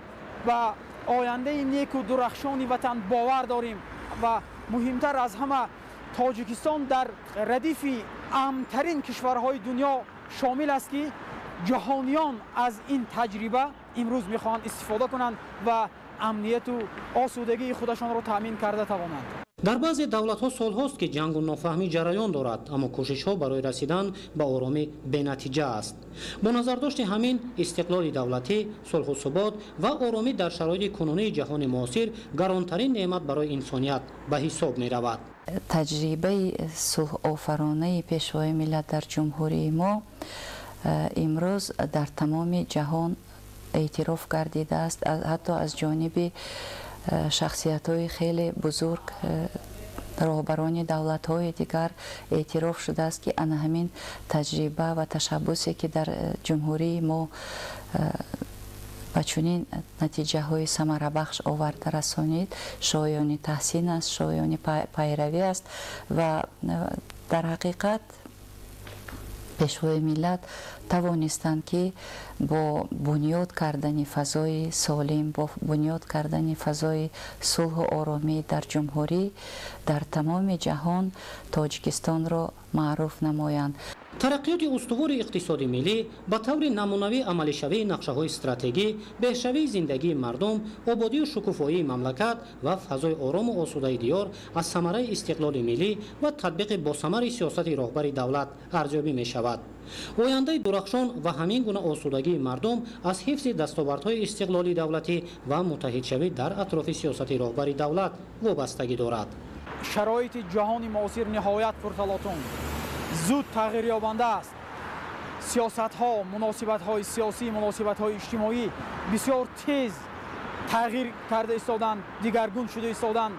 [SPEAKER 12] ба ояндаи неку дурахшони ватан бовар дорем. Ва муҳимтар аз ҳама, Тоҷикистон дар радифи амнтарин кишварҳои дунё шомил аст, ки ҷаҳониён аз ин таҷриба имрӯз мехоҳанд истифода кунанд ва амнияту осудагии худашонро таъмин карда тавонанд.
[SPEAKER 9] Дар баъзе давлатҳо солҳост, ки ҷангу нофаҳмӣ ҷараён дорад, аммо кӯшишҳо барои расидан ба оромӣ бенатиҷа аст. Бо назардошти ҳамин, истиқлоли давлатӣ, сулҳу субот ва оромӣ дар шароити кунунии ҷаҳони муосир гаронтарин неъмат барои инсоният ба ҳисоб меравад.
[SPEAKER 13] Таҷрибаи сулҳофаронаи Пешвои миллат дар ҷумҳурии мо имрӯз дар тамоми ҷаҳон эътироф гардидааст, ҳатто аз ҷониби шахсиятҳои хеле бузург, роҳбарони давлатҳои дигар эътироф шудааст, ки ана ҳамин таҷриба ва ташаббусе, ки дар ҷумҳурии мо ба чунин натиҷаҳои самарабахш оварда расонид, шоёни таҳсин аст, шоёни пайравӣ аст. Ва дар ҳақиқат Пешвои миллат тавонистанд, ки бо бунёд кардани фазои солим, бо бунёд кардани фазои сулҳу оромӣ дар ҷумҳурӣ дар тамоми ҷаҳон Тоҷикистонро маъруф намоянд.
[SPEAKER 9] Тараққиёти устувори иқтисоди миллӣ, ба таври намунавӣ амалишавии нақшаҳои стратегӣ, беҳшавии зиндагии мардум, ободию шукуфоии мамлакат ва фазои орому осудаи диёр аз самараи истиқлоли миллӣ ва татбиқи босамари сиёсати роҳбари давлат арзёбӣ мешавад. Ояндаи дурахшон ва ҳамин гуна осудагии мардум аз ҳифзи дастовардҳои истиқлоли давлатӣ ва муттаҳидшавӣ дар атрофи сиёсати роҳбари давлат вобастагӣ дорад.
[SPEAKER 12] Шароити ҷаҳони муосир ниҳоят пурталотум, зуд тағйирёбанда аст. Сиёсатҳо, муносибатҳои сиёсӣ, муносибатҳои иҷтимоӣ бисёр тез тағйир карда истоданд, дигаргун шуда истоданд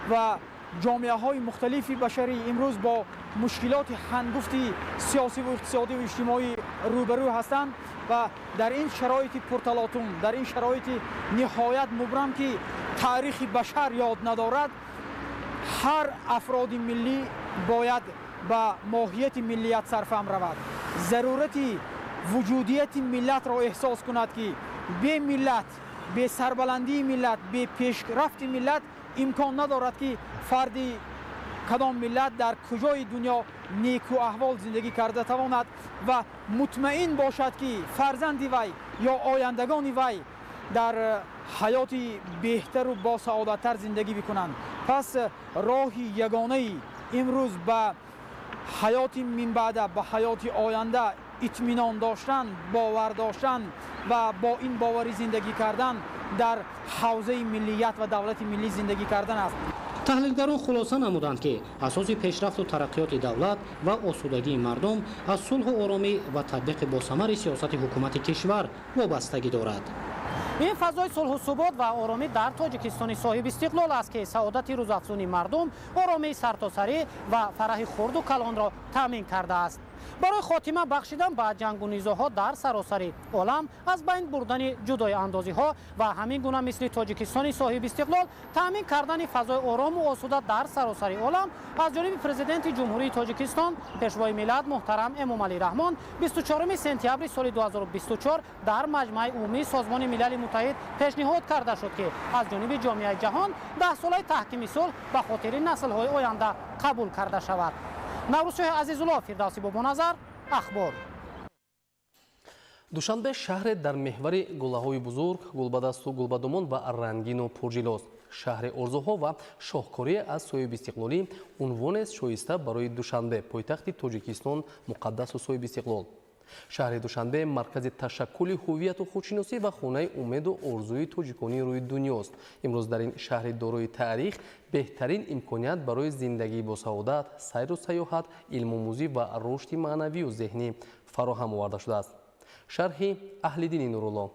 [SPEAKER 12] ва ҷомеаҳои мухталифи башарӣ имрӯз бо мушкилоти ҳангуфти сиёсиву иқтисодиву иҷтимоӣ рӯбарӯ ҳастанд. Ва дар ин шароити пурталотум, дар ин шароити ниҳоят мубрам, ки таърихи башар ёд надорад, ҳар афроди миллӣ бояд ба моҳияти миллият сарфаҳм равад, зарурати вуҷудияти миллатро эҳсос кунад, ки бе миллат, бе сарбаландии миллат, бе пешрафти миллат имкон надорад, ки фарди кадом миллат дар куҷои дунё неку аҳвол зиндагӣ карда тавонад ва мутмаин бошад, ки фарзанди вай ё ояндагони вай дар ҳаёти беҳтару босаодаттар зиндагӣ бикунанд. Пас роҳи ягонаи имрӯз ба ҳаёти минбаъда, ба ҳаёти оянда итминон доштан, бовар доштан ва бо ин боварӣ зиндагӣ кардан дар ҳавзаи миллият ва давлати миллӣ зиндагӣ кардан аст.
[SPEAKER 9] Таҳлилгарон хулоса намуданд, ки асоси пешрафту тараққиёти давлат ва осудагии мардум аз сулҳу оромӣ ва татбиқи босамари сиёсати ҳукумати кишвар вобастагӣ дорад. Ин фазои сулҳу субот ва оромӣ дар Тоҷикистони соҳибистиқлол аст, ки саодати рӯзафзуни мардум, оромии сартосарӣ ва фараҳи хурду калонро таъмин кардааст. Барои хотима бахшидан ба ҷангу низоъҳо дар саросари олам, аз байн бурдани ҷудоиандозиҳо ва ҳамин гуна мисли Тоҷикистони соҳибистиқлол таъмин кардани фазои орому осуда дар саросари олам аз ҷониби Президенти Ҷумҳурии Тоҷикистон, Пешвои миллат муҳтарам Эмомалӣ Раҳмон 24 сентябри соли 2024 дар Маҷмаи Умумии Созмони Милали Муттаҳид пешниҳод карда шуд, ки аз ҷониби ҷомеаи ҷаҳон даҳсолаи таҳкими сулҳ ба хотири наслҳои оянда қабул карда шавад. Наврӯзшоҳи Азизулло, Фирдавсӣ Бобоназар, Ахбор.
[SPEAKER 5] Душанбе шаҳре дар меҳвари гуллаҳои бузург, гулбадасту гулбадумон ва рангину пурҷилост. Шаҳри орзуҳо ва шоҳкорие аз соҳибистиқлолӣ унвонест шоиста барои Душанбе, пойтахти Тоҷикистон, муқаддасу соҳибистиқлол. Шаҳри Душанбе маркази ташаккули ҳувияту худшиносӣ ва хонаи умеду орзуи тоҷиконии рӯи дунёст. Имрӯз дар ин шаҳри дорои таърих беҳтарин имконият барои зиндагии босаодат, сайру сайёҳат, илмомӯзӣ ва рушди маънавию зеҳнӣ фароҳам оварда шудааст. Шарҳи Аҳлиддини Нурулло.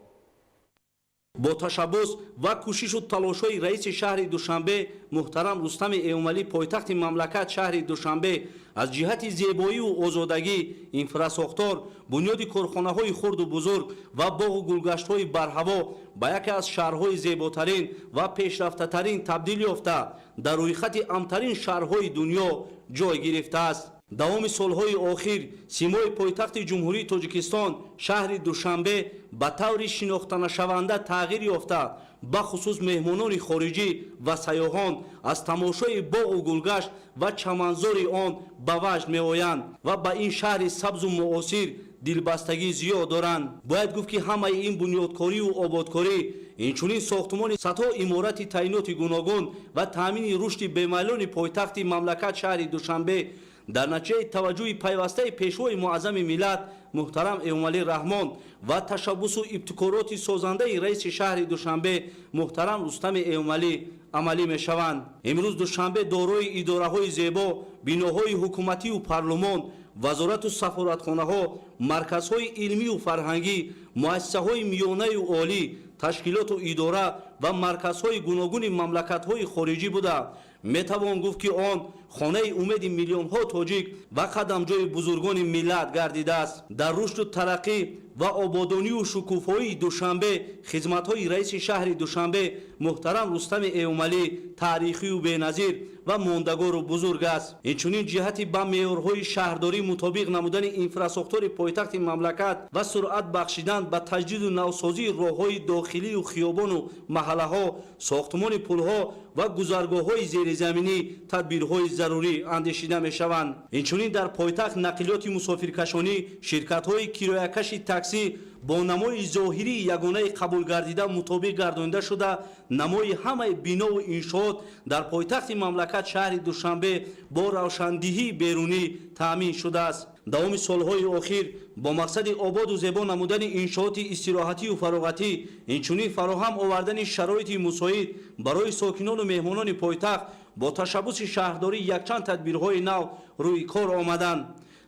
[SPEAKER 14] Бо ташаббус ва кӯшишу талошҳои раиси шаҳри Душанбе муҳтарам Рустами Эмомалӣ, пойтахти мамлакат шаҳри Душанбе аз ҷиҳати зебоию озодагӣ, инфрасохтор, бунёди корхонаҳои хурду бузург ва боғу гулгаштҳои барҳаво ба яке аз шаҳрҳои зеботарин ва пешрафтатарин табдил ёфта, дар рӯйхати амтарин шаҳрҳои дунё ҷой гирифтааст. Давоми солҳои охир симои пойтахти Ҷумҳурии Тоҷикистон шаҳри Душанбе ба таври шинохтанашаванда тағйир ёфта, бахусус меҳмонони хориҷӣ ва сайёҳон аз тамошои боғу гулгашт ва чаманзори он ба ваҷд меоянд ва ба ин шаҳри сабзу муосир дилбастагӣ зиёд доранд. Бояд гуфт, ки ҳамаи ин бунёдкорию ободкорӣ, инчунин сохтумони садҳо иморати таъиноти гуногун ва таъмини рушди бемайлони пойтахти мамлакат шаҳри Душанбе дар натиҷаи таваҷҷӯҳи пайвастаи Пешвои муаззами миллат муҳтарам Эмомалӣ Раҳмон ва ташаббусу ибтикороти созандаи раиси шаҳри Душанбе муҳтарам Рустами Эмомалӣ амалӣ мешаванд. Имрӯз Душанбе дорои идораҳои зебо, биноҳои ҳукуматию парлумон, вазорату сафоратхонаҳо, марказҳои илмию фарҳангӣ, муассисаҳои миёнаю олӣ, ташкилоту идора ва марказҳои гуногуни мамлакатҳои хориҷӣ буда, метавон гуфт, ки он хонаи умеди миллионҳо тоҷик ва қадамҷои бузургони миллат гардидааст. Дар рушду тараққӣ ва ободонию шукуфоии Душанбе хизматҳои раиси шаҳри Душанбе муҳтарам Рустами Эмомалӣ таърихию беназир ва мондагору бузург аст. Инчунин ҷиҳати ба меъёрҳои шаҳрдорӣ мутобиқ намудани инфрасохтори пойтахти мамлакат ва суръат бахшидан ба таҷдиду навсозии роҳҳои дохилию хиёбону маҳаллаҳо, сохтумони пулҳо ва гузаргоҳҳои зеризаминӣ тадбирҳои зарурӣ андешида мешаванд. Инчунин дар пойтахт нақлиёти мусофиркашонӣ, ширкатҳои кироякаши таксӣ бо намои зоҳирии ягонаи қабулгардида мутобиқ гардонида шуда, намои ҳамаи бинову иншоот дар пойтахти мамлакат шаҳри Душанбе бо равшандиҳии берунӣ таъмин шудааст. Давоми солҳои охир бо мақсади ободу зебо намудани иншооти истироҳатию фароғатӣ, инчунин фароҳам овардани шароити мусоид барои сокинону меҳмонони пойтахт бо ташаббуси шаҳрдорӣ якчанд тадбирҳои нав рӯи кор омаданд.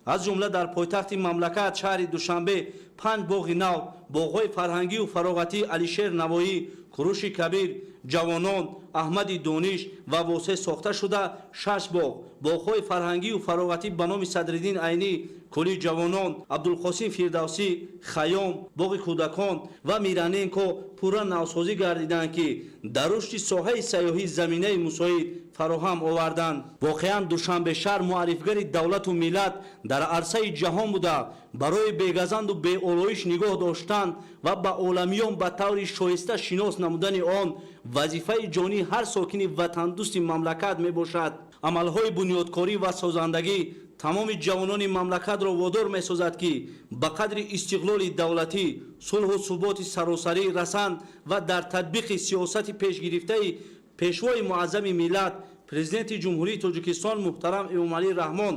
[SPEAKER 14] Аз ҷумла дар пойтахти мамлакат, шаҳри Душанбе, панҷ боғи нав, боғҳои фарҳангию фароғатии Алишер Навоӣ, Куруши Кабир, Ҷавонон, Аҳмади Дониш ва Восеъ сохта шуда, шаш боғ, боғҳои фарҳангию фароғатӣ ба номи Садриддин Айнӣ, Кӯли ҷавонон, Абдулқосим Фирдавсӣ, Хайём, боғи кӯдакон ва Мироненко пурра навсозӣ гардиданд, ки дар рушди соҳаи сайёҳӣ заминаи мусоид фароҳам оварданд. Воқеан, Душанбе шаҳр муаррифгари давлату миллат дар арсаи ҷаҳон буда, барои бегазанду беолоиш нигоҳ доштан ва ба оламиён ба таври шоиста шинос намудани он вазифаи ҷонии ҳар сокини ватандӯсти мамлакат мебошад. Амалҳои бунёдкорӣ ва созандагӣ тамоми ҷавонони мамлакатро водор месозад, ки ба қадри истиқлоли давлатӣ, сулҳу суботи саросарӣ расанд ва дар татбиқи сиёсати пешгирифтаи Пешвои муаззами миллат, Президенти Ҷумҳурии Тоҷикистон муҳтарам Эмомалӣ Раҳмон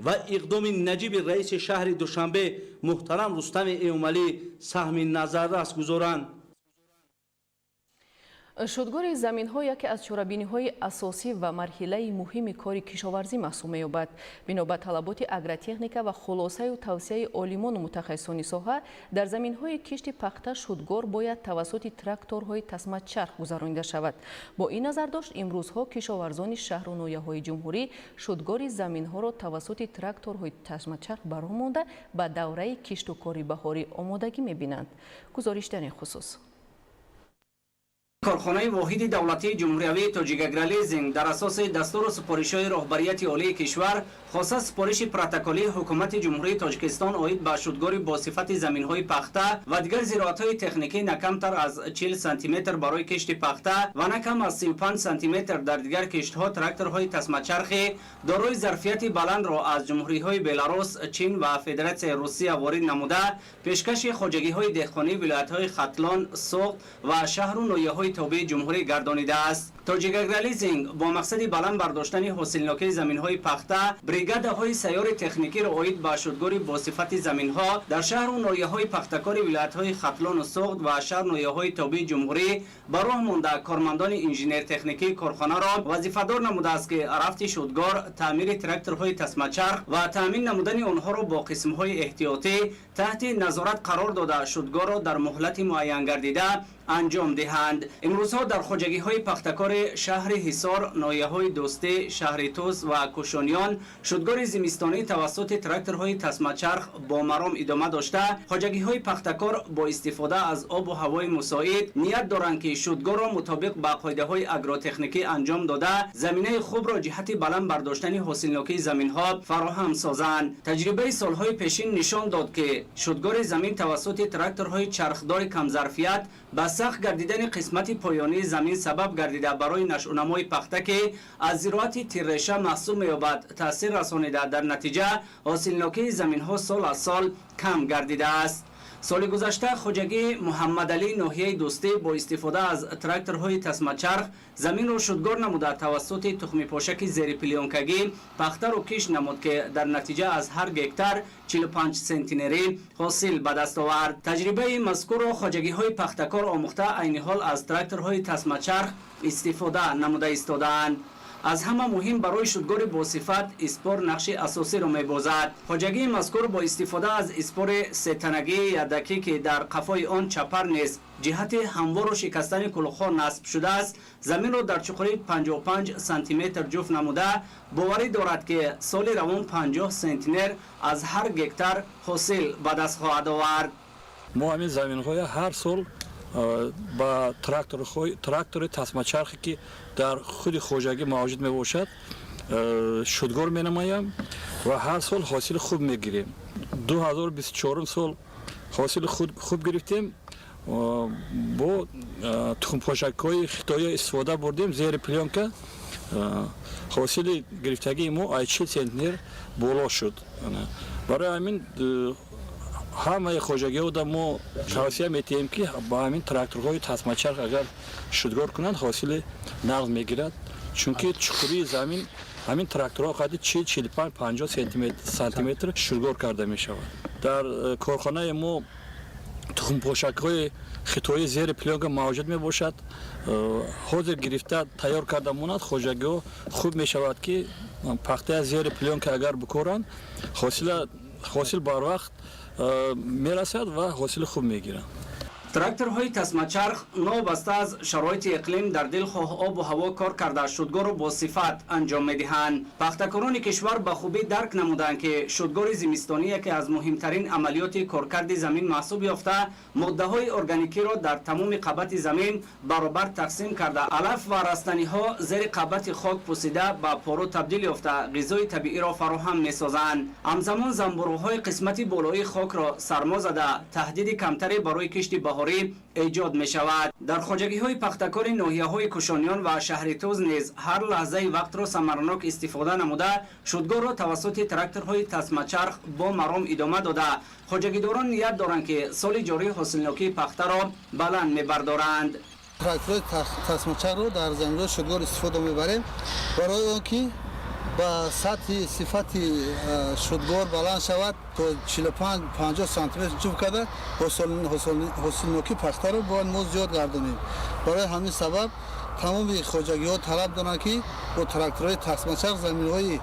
[SPEAKER 14] ва иқдоми наҷиби раиси шаҳри Душанбе муҳтарам Рустами Эмомалӣ саҳми назаррас гузоранд.
[SPEAKER 4] Шудгори заминҳо яке аз чорабиниҳои асосӣ ва марҳилаи муҳими кори кишоварзӣ маҳсуб меёбад. Бино ба талаботи агротехника ва хулосаю тавсияи олимону мутахассисони соҳа, дар заминҳои кишти пахта шудгор бояд тавассути тракторҳои тасмачарх гузаронида шавад. Бо ин назардошт, имрӯзҳо кишоварзони шаҳру ноҳияҳои ҷумҳурӣ шудгори заминҳоро тавассути тракторҳои тасмачарх ба роҳ монда, ба давраи киштукори баҳорӣ омодагӣ мебинанд. Гузориш дар ин хусус.
[SPEAKER 15] Корхонаи воҳиди давлатии ҷумҳуриявии Тоҷикагролизинг дар асоси дастуру супоришҳои роҳбарияти олии кишвар, хоса супориши протоколии Ҳукумати Ҷумҳурии Тоҷикистон оид ба шудгори бо сифати заминҳои пахта ва дигар зироатҳои техникӣ на камтар аз 40 сантиметр барои кишти пахта ва на кам аз 35 сантиметр дар дигар киштҳо, тракторҳои тасмачархи дорои зарфияти баландро аз ҷумҳуриҳои Беларус, Чин ва Федератсияи Русия ворид намуда, пешкаши хоҷагиҳои деҳқонии вилоятҳои Хатлон, Суғд ва шаҳру ноҳияҳои тобеи ҷумҳурӣ гардонидааст. Тоҷикагролизинг бо мақсади баланд бардоштани ҳосилнокии заминҳои пахта бригадаҳои сайёри техникиро оид ба шудгори босифати заминҳо дар шаҳру ноҳияҳои пахтакори вилоятҳои Хатлону Суғд ва шаҳр ноҳияҳои тобеи ҷумҳурӣ ба роҳ монда, кормандони инженер-техникии корхонаро вазифадор намудааст, ки рафти шудгор, таъмири тракторҳои тасмачарх ва таъмин намудани онҳоро бо қисмҳои эҳтиётӣ таҳти назорат қарор дода, шудгорро дар муҳлати муайянгардида анҷом диҳанд. Имрӯзҳо дар хоҷагиҳои пахтакори шаҳри Ҳисор, ноҳияҳои Дӯстӣ, шаҳри Тӯс ва Кӯшониён шудгори зимистонӣ тавассути тракторҳои тасмачарх бо маром идома дошта, хоҷагиҳои пахтакор бо истифода аз обу ҳавои мусоид ният доранд, ки шудгорро мутобиқ ба қоидаҳои агротехникӣ анҷом дода, заминаи хубро ҷиҳати баланд бардоштани ҳосилнокии заминҳо фароҳам созанд. Таҷрибаи солҳои пешин нишон дод, ки шудгори замин тавассути тракторҳои чархдори камзарфият ба сахт гардидани қисмати поёнии замин сабаб гардида, барои нашъунамои пахта, ки аз зироати тирреша маҳсуб меёбад, таъсир расонида, дар натиҷа ҳосилнокии заминҳо сол аз сол кам гардидааст. Соли гузашта хоҷагии Муҳаммадалӣ ноҳияи Дӯстӣ бо истифода аз тракторҳои тасмачарх заминро шудгор намуда, тавассути тухмипошаки зерипилёнкагӣ пахтаро кишт намуд, ки дар натиҷа аз ҳар гектар 45 сентнерӣ ҳосил ба даст овард. Таҷрибаи мазкурро хоҷагиҳои пахтакор омӯхта, айни ҳол аз тракторҳои тасмачарх истифода намуда истодаанд. Аз ҳама муҳим, барои шудгори босифат испор нақши асосиро мебозад. Хоҷагии мазкур бо истифода аз испори сетанагии ядакӣ, ки дар қафои он чапар низ ҷиҳати ҳамвору шикастани кулухҳо насб шудааст, заминро дар чуқурии 55 сантиметр ҷуфт намуда, боварӣ дорад, ки соли равон 50 сентнер аз ҳар гектар ҳосил ба даст хоҳад овард.
[SPEAKER 16] Мо ҳамин заминҳоя ҳар сол ба трактори тасмачархе, ки дар худи хоҷагӣ мавҷуд мебошад, шудгор менамоям ва ҳар сол ҳосили хуб мегирем. 2024 сол ҳосили хуб гирифтем. Бо тухмпошакҳои хитоя истифода бурдем, зери плёнка. Ҳосили гирифтагии мо ай 40 центнер боло шуд. Барои ҳамин ҳамаи хоҷагиҳода мо тавсия метиҳем, ки ба ҳамин тракторҳои тасмачарх агар шудгор кунанд, ҳосили нағз мегирад, чунки чуқурии замин ҳамин тракторҳо қадри 40, 45, 50 сантиметр шудгор карда мешавад. Дар корхонаи мо Тухмпошакҳои хитоӣ зери плёнка мавҷуд мебошад. Ҳозир гирифта тайёр карда монад, хоҷагиҳо хуб мешавад, ки пахтая зери плёнка агар бикоранд, ҳосил барвақт мерасад ва ҳосили хуб мегиранд.
[SPEAKER 15] Тракторҳои тасмачарх новобаста аз шароити иқлим дар дилхоҳ обу ҳаво кор карда, шудгорро бо сифат анҷом медиҳанд. Пахтакорони кишвар ба хубӣ дарк намуданд, ки шудгори зимистонӣ яке аз муҳимтарин амалиёти коркарди замин маҳсуб ёфта, моддаҳои органикиро дар тамоми қабати замин баробар тақсим карда, алаф ва растаниҳо зери қабати хок пусида ба пору табдил ёфта, ғизои табииро фароҳам месозанд. Ҳамзамон занбуруғҳои қисмати болоии хокро сармо зада, таҳдиди камтаре барои кишти баҳорӣ эҷод мешавад. Дар хоҷагиҳои пахтакори ноҳияҳои Кушониён ва шаҳри Туз низ ҳар лаҳзаи вақтро самаранок истифода намуда, шудгорро тавассути тракторҳои тасмачарх бо маром идома дода, хоҷагидорон ният доранд, ки соли ҷорӣ ҳосилнокии пахтаро баланд мебардоранд.
[SPEAKER 17] Тракторҳои тасмачархро дар заминҳои шудгор истифода мебарем барои он ки ба сатҳи сифати шудгор баланд шавад, то 45-50 сантиметр ҷуфт карда, ҳосилнокии пахтаро бояд мо зиёд гардонем. Барои ҳамин сабаб тамоми хоҷагиҳо талаб доранд, ки бо тракторҳои тасмачарх заминҳои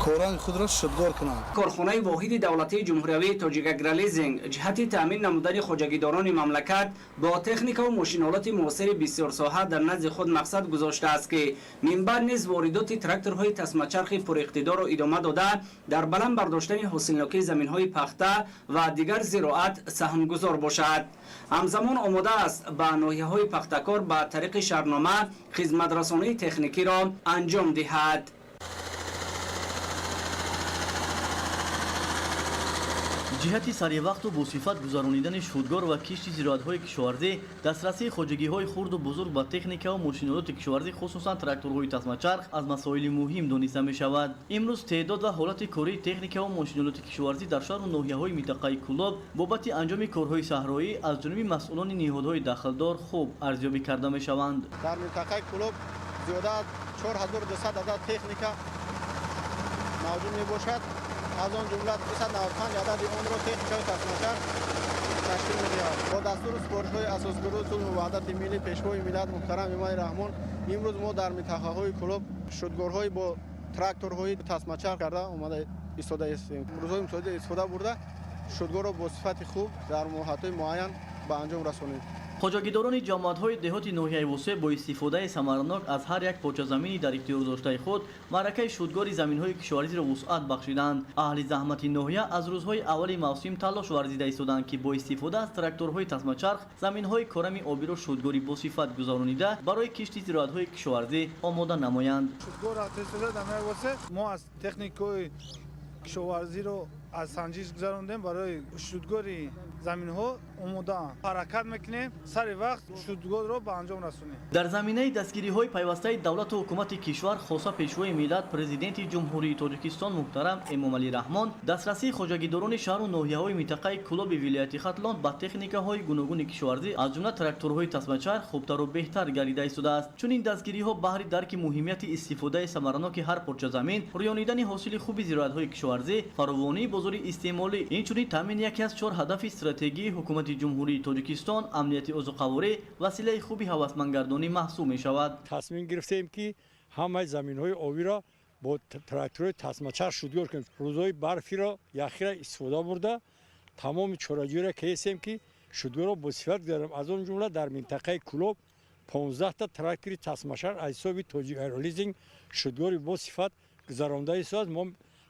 [SPEAKER 17] корами худро шудгор кунанд.
[SPEAKER 15] Корхонаи воҳиди давлатии ҷумҳуриявии Тоҷикагролизинг ҷиҳати таъмин намудани хоҷагидорони мамлакат бо техникаву мошинолоти муосири бисёрсоҳа дар назди худ мақсад гузоштааст, ки минбаъд низ воридоти тракторҳои тасмачархи пуриқтидорро идома дода, дар баланд бардоштани ҳосилнокии заминҳои пахта ва дигар зироат саҳмгузор бошад. Ҳамзамон омода аст ба ноҳияҳои пахтакор ба тариқи шартнома хизматрасонии техникиро анҷом диҳад.
[SPEAKER 18] Ҷиҳати саривақту босифат гузаронидани шудгор ва кишти зироатҳои кишоварзӣ, дастрасии хоҷагиҳои хурду бузург ба техникаву мошинолоти кишоварзӣ, хусусан тракторҳои тасмачарх, аз масоили муҳим дониста мешавад. Имрӯз теъдод ва ҳолати кории техникаву мошинолоти кишоварзӣ дар шаҳру ноҳияҳои минтақаи Кӯлоб бобати анҷоми корҳои саҳроӣ аз ҷониби масъулони ниҳодҳои дахлдор хуб арзёбӣ карда мешаванд.
[SPEAKER 19] Дар минтақаи Кӯлоб зиёда аз 4200 адад техника мавҷуд мебошад. Аз он ҷумла 295 адади онро техникаи тасмачарх ташкил медиҳад. Бо дастуру супоришҳои асосгузори сулҳу ваҳдати миллӣ, Пешвои миллат муҳтарам Эмомалӣ Раҳмон, имрӯз мо дар минтақаҳои Кӯлоб шудгорҳои бо тракторҳои тасмачарх карда омада истодаистем. Рӯзҳои мусоида истифода бурда, шудгорро бо сифати хуб дар муҳлатҳои муайян ба анҷом расонем.
[SPEAKER 18] Хоҷагидорони ҷамоатҳои деҳоти ноҳияи Восеъ бо истифодаи самаранок аз ҳар як почазамини дар ихтиёр доштаи худ маъракаи шудгори заминҳои кишоварзиро вусъат бахшиданд. Аҳли заҳмати ноҳия аз рӯзҳои аввали мавсим талош варзида истоданд, ки бо истифода аз тракторҳои тасмачарх заминҳои корами обиро шудгори босифат гузаронида, барои кишти зироатҳои кишоварзӣ омода намоянд.
[SPEAKER 20] Мо аз техникаҳои кишоварзиро аз санҷиш гузарондем, барои шудгори заминҳо омодаанд. Ҳаракат мекунем, сари вақт шудгорро ба анҷом расонем.
[SPEAKER 18] Дар заминаи дастгириҳои пайвастаи давлату ҳукумати кишвар, хоса Пешвои миллат, Президенти Ҷумҳурии Тоҷикистон муҳтарам Эмомалӣ Раҳмон, дастрасии хоҷагидорони шаҳру ноҳияҳои минтақаи Кӯлоби вилояти Хатлон ба техникаҳои гуногуни кишоварзӣ, аз ҷумла тракторҳои тасмачарх, хубтару беҳтар гардида истодааст. Чунин дастгириҳо баҳри дарки муҳимияти истифодаи самараноки ҳар порчазамин, рӯёнидани ҳосили хуби зироатҳои кишоварзӣ, фаровонии бозори истеъмолӣ, инчунин таъмини яке аз чор ҳадафи стратегии ҳукумати Ҷумҳурии Тоҷикистон, амнияти озуқаворӣ, василаи хуби ҳавасмандгардонӣ маҳсуб мешавад.
[SPEAKER 21] Тасмим гирифтем, ки ҳамаи заминҳои обиро бо тракторҳои тасмачарх шудгор кунем. Рӯзҳои барфиро, яхиро истифода бурда, тамоми чораҷӯиро кесем, ки шудгорро бо сифат гузарем. Аз он ҷумла дар минтақаи Кӯлоб 15та трактори тасмачарх аз ҳисоби Тоҷикагролизинг шудгори бо сифат гузаронда истодааст. Мо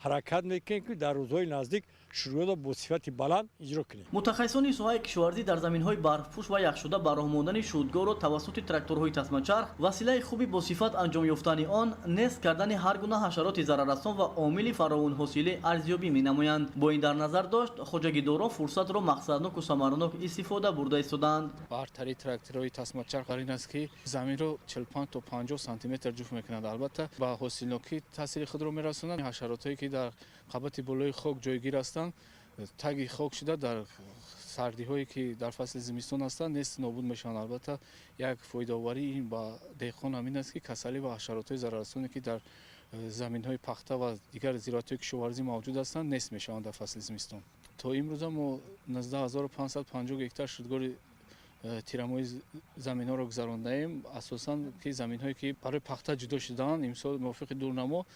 [SPEAKER 21] ҳаракат мекунем, ки дар рӯзҳои наздик шудгорро бо сифати баланд иҷро кунем.
[SPEAKER 18] Мутахассисони соҳаи кишоварзӣ дар заминҳои барфпӯш ва яхшуда ба роҳ мондани шудгорро тавассути тракторҳои тасмачарх василаи хуби босифат анҷом ёфтани он, нест кардани ҳар гуна ҳашароти зараррасон ва омили фаровонҳосилӣ арзёбӣ менамоянд. Бо ин дар назар дошт, хоҷагидорон фурсатро мақсадноку самаранок истифода бурда истодаанд.
[SPEAKER 22] Бартарии тракторҳои тасмачарх бар ин аст, ки заминро 45 то 50 сантиметр ҷуфт мекунад. Албатта, ба ҳосилнокӣ таъсири худро мерасонад. Ҳашаротҳое ки дар қабати болои хок ҷойгир ҳастанд, таги хок шуда, дар сардиҳое ки дар фасли зимистон ҳастанд, нест нобуд мешаванд. Албатта, як фоидаоварӣ ин ба деҳқон ҳамин аст, ки касалӣ ва ҳашаротҳои зараррасоне, ки дар заминҳои пахта ва дигар зироатҳои кишоварзӣ мавҷуд ҳастанд, нест мешаванд дар фасли зимистон. То имрӯза мо 19550 гектар шудгори тирамоҳи заминҳоро гузарондаем. Асосан ки заминҳое ки барои пахта ҷудо шудаанд, имсол мувофиқи дурнамо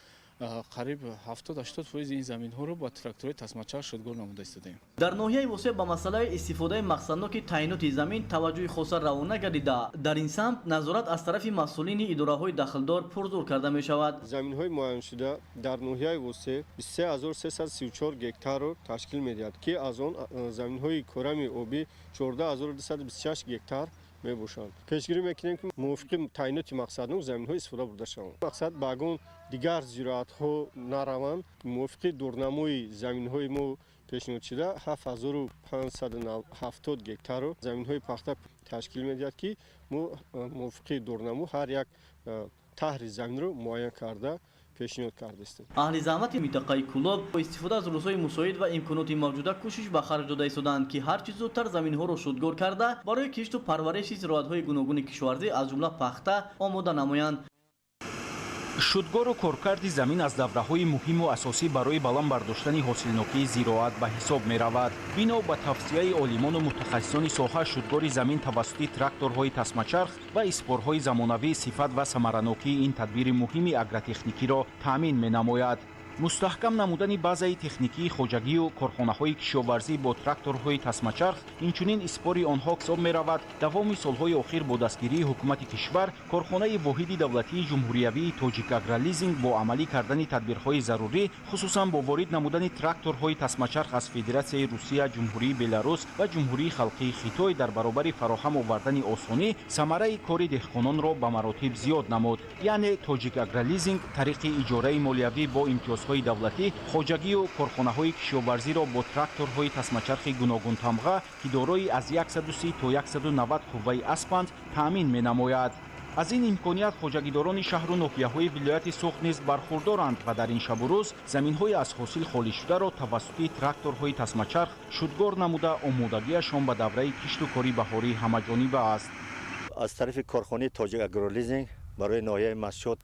[SPEAKER 22] қариб 70-80% ин заминҳоро ба тракторҳои тасмачарх шудгор намуда истодаем.
[SPEAKER 18] Дар ноҳияи Восеъ ба масъалаи истифодаи мақсадноки таъиноти замин таваҷҷӯҳи хоса равона гардида, дар ин самт назорат аз тарафи масъулини идораҳои дахлдор пурзур карда мешавад.
[SPEAKER 1] Заминҳои муайяншуда дар ноҳияи Восеъ 23334 гектарро ташкил медиҳад, ки аз он заминҳои корами обӣ 14226 гектар мебошанд. Пешгирӣ мекунем, ки мувофиқи таъиноти мақсаднок заминҳо истифода бурда шаванд. Мақсад ба ягон дигар зироатҳо нараванд. Мувофиқи дурнамои заминҳои мо пешниҳодшуда 7570 гектарро заминҳои пахта ташкил медиҳад, ки мо мувофиқи дурнамо ҳар як таҳри заминро муайян карда пешниҳод кардастем.
[SPEAKER 18] Аҳли заҳмати минтақаи Кӯлоб бо истифода аз рӯзҳои мусоид ва имконоти мавҷуда кӯшиш ба харҷ дода истодаанд, ки ҳарчи зудтар заминҳоро шудгор карда барои кишту парвариши зироатҳои гуногуни кишоварзӣ аз ҷумла пахта омода намоянд.
[SPEAKER 3] Шудгору коркарди замин аз давраҳои муҳиму асосӣ барои баланд бардоштани ҳосилнокии зироат ба ҳисоб меравад. Бино ба тавсияи олимону мутахассисони соҳа, шудгори замин тавассути тракторҳои тасмачарх ва испорҳои замонавӣ сифат ва самаранокии ин тадбири муҳими агротехникиро таъмин менамояд. Мустаҳкам намудани базаи техникии хоҷагию корхонаҳои кишоварзӣ бо тракторҳои тасмачарх, инчунин испори онҳо ҳисоб меравад. Давоми солҳои охир бо дастгирии ҳукумати кишвар корхонаи воҳиди давлатии ҷумҳуриявии Тоҷикагролизинг бо амалӣ кардани тадбирҳои зарурӣ, хусусан бо ворид намудани тракторҳои тасмачарх аз Федератсияи Русия, Ҷумҳурии Беларус ва Ҷумҳурии Халқии Хитой, дар баробари фароҳам овардани осонӣ самараи кори деҳқононро ба маротиб зиёд намуд. Яъне Тоҷикагролизинг тариқи иҷораи молиявӣ бо имтиёзҳои давлатӣ хоҷагию корхонаҳои кишоварзиро бо тракторҳои тасмачархи гуногунтамға, ки дорои аз 130 то 190 қувваи аспанд, таъмин менамояд. Аз ин имконият хоҷагидорони шаҳру ноҳияҳои вилояти Суғд низ бархурдоранд ва дар ин шабу рӯз заминҳои аз ҳосил холишударо тавассути тракторҳои тасмачарх шудгор намуда омодагиашон ба давраи кишту кори баҳорӣ ҳамаҷониба аст.
[SPEAKER 23] Аз тарафи корхонаи Тоҷикагролизинг барои ноҳияи Мастчоҳ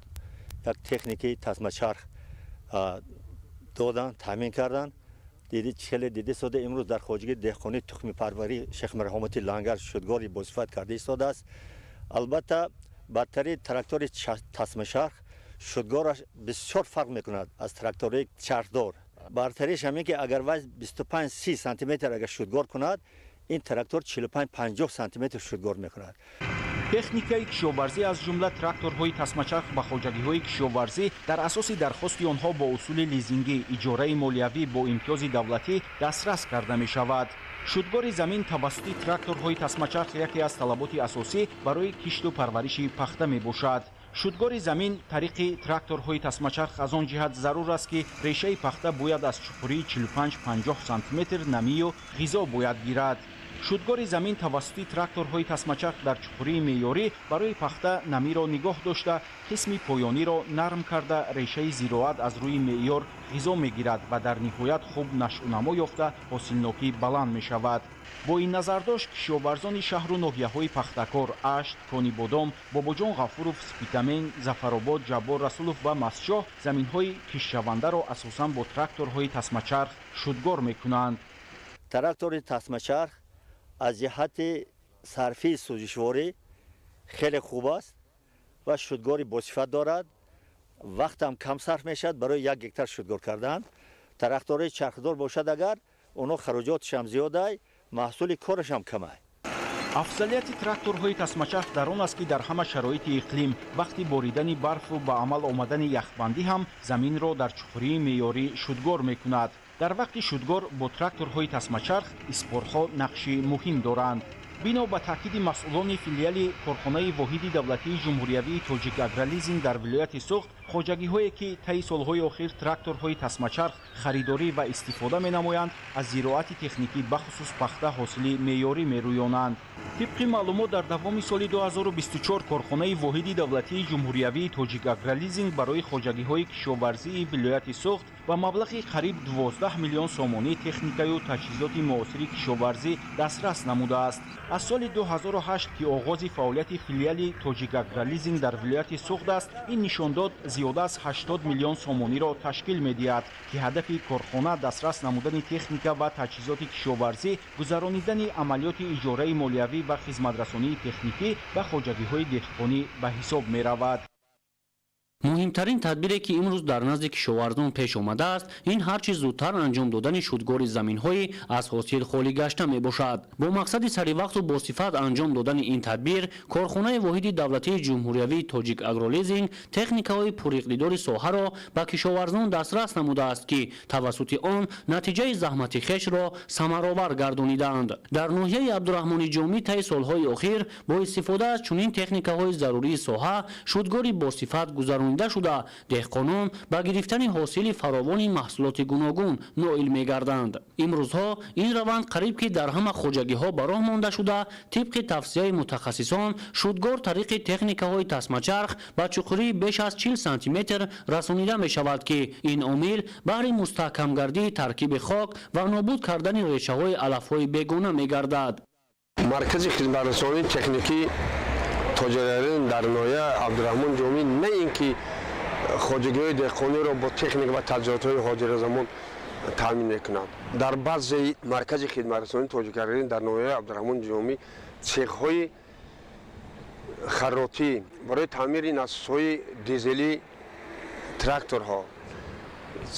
[SPEAKER 23] як техникаи тасмачарх додан, таъмин кардан. Хеле дида истода имрӯз дар хоҷагии деҳқонии тухмипарварӣ Шехмарҳомати Лангар шудгори босифат карда истодааст. Албатта, бартарии трактори тасмачарх шудгораш бисёр фарқ мекунад аз трактори чархдор. Бартариш ҳамин ки агар вай 25-30 сантиметр агар шудгор кунад, ин трактор 45-50 сантиметр шудгор мекунад.
[SPEAKER 3] Техникаи кишоварзӣ аз ҷумла тракторҳои тасмачарх ба хоҷагиҳои кишоварзӣ дар асоси дархости онҳо бо усули лизингӣ, иҷораи молиявӣ бо имтиёзи давлатӣ дастрас карда мешавад. Шудгори замин тавассути тракторҳои тасмачарх яке аз талаботи асосӣ барои кишту парвариши пахта мебошад. Шудгори замин тариқи тракторҳои тасмачарх аз он ҷиҳат зарур аст, ки решаи пахта бояд аз чуқурии 45-50 сантиметр намию ғизо бояд гирад. Шудгори замин тавассути тракторҳои тасмачарх дар чуқурии меъёрӣ барои пахта намиро нигоҳ дошта, қисми поёниро нарм карда, решаи зироат аз рӯи меъёр ғизо мегирад ва дар ниҳоят хуб нашъунамо ёфта ҳосилнокӣ баланд мешавад. Бо ин назардошт кишоварзони шаҳру ноҳияҳои Пахтакор, Ашт, Конибодом, Бобоҷон Ғафуров, Спитамен, Зафаробод, Ҷаббор Расулов ва Мастчоҳ заминҳои киштшавандаро асосан бо тракторҳои тасмачарх шудгор мекунанд.
[SPEAKER 23] Трактори тасмачарх аз ҷиҳати сарфии сӯзишворӣ хеле хуб аст ва шудгори босифат дорад. Вақтам кам сарф мешавад барои як гектар шудгор кардан. Тракторҳои чархдор бошад агар, онҳо хароҷотшам зиёдай, маҳсули корашам камай.
[SPEAKER 3] Афзалияти тракторҳои тасмачарх дар он аст, ки дар ҳама шароити иқлим, вақти боридани барфу ба амал омадани яхбандӣ ҳам заминро дар чуқурии меъёрӣ шудгор мекунад. Дар вақти шудгор бо тракторҳои тасмачарх испорҳо нақши муҳим доранд. Бино ба таъкиди масъулони филиали корхонаи воҳиди давлатии ҷумҳуриявии Тоҷикагролизинг дар вилояти Суғд, хоҷагиҳое ки таи солҳои охир тракторҳои тасмачарх харидорӣ ва истифода менамоянд, аз зироати техникӣ бахусус пахта ҳосили меъёрӣ мерӯёнанд. Тибқи маълумот, дар давоми соли 2024 корхонаи воҳиди давлатии ҷумҳуриявии Тоҷикагролизинг барои хоҷагиҳои кишоварзии вилояти Суғд ба маблағи қариб 12 миллион сомонӣ техникаю таҷҳизоти муосири кишоварзӣ дастрас намудааст. Аз соли 2008, ки оғози фаъолияти филиали Тоҷикагролизинг дар вилояти Суғд аст, ин нишондод зиёда аз 80 миллион сомониро ташкил медиҳад, ки ҳадафи корхона дастрас намудани техника ва таҷҳизоти кишоварзӣ, гузаронидани амалиёти иҷораи молиявӣ ва хизматрасонии техникӣ ба хоҷагиҳои деҳқонӣ ба ҳисоб меравад.
[SPEAKER 9] Муҳимтарин тадбире, ки имрӯз дар назди кишоварзон пеш омадааст, ин ҳарчи зудтар анҷом додани шудгори заминҳои аз ҳосил холӣ гашта мебошад. Бо мақсади саривақту босифат анҷом додани ин тадбир, корхонаи воҳиди давлатии ҷумҳуриявии Тоҷик Агролизинг техникаҳои пуриқдидори соҳаро ба кишоварзон дастрас намудааст, ки тавассути он натиҷаи заҳмати хешро самаровар гардонидаанд. Дар ноҳияи Абдураҳмони Ҷомӣ таи солҳои охир бо истифода аз чунин техникаҳои зарурии соҳа шудгори босифат гузаронида шуда, деҳқонон ба гирифтани ҳосили фаровони маҳсулоти гуногун ноил мегарданд. Имрӯзҳо ин раванд қариб ки дар ҳама хоҷагиҳо ба роҳ монда шуда, тибқи тавсияи мутахассисон шудгор тариқи техникаҳои тасмачарх ба чуқурии беш аз 40 сантиметр расонида мешавад, ки ин омил баҳри мустаҳкамгардии таркиби хок ва нобуд кардани решаҳои алафҳои бегона мегардад.
[SPEAKER 6] Маркази хизматрасонии техникӣ Тоҷикагролизинг дар ноҳияи Абдураҳмон Ҷомӣ на ин ки хоҷагиҳои деҳқониро бо техника ва таҷҳизотҳои ҳозиразамон таъмин мекунад. Дар баъзе маркази хидматрасонии Тоҷикагролизинг дар ноҳияи Абдураҳмон Ҷомӣ цехҳои харротӣ барои таъмири насосҳои дизелӣ тракторҳо,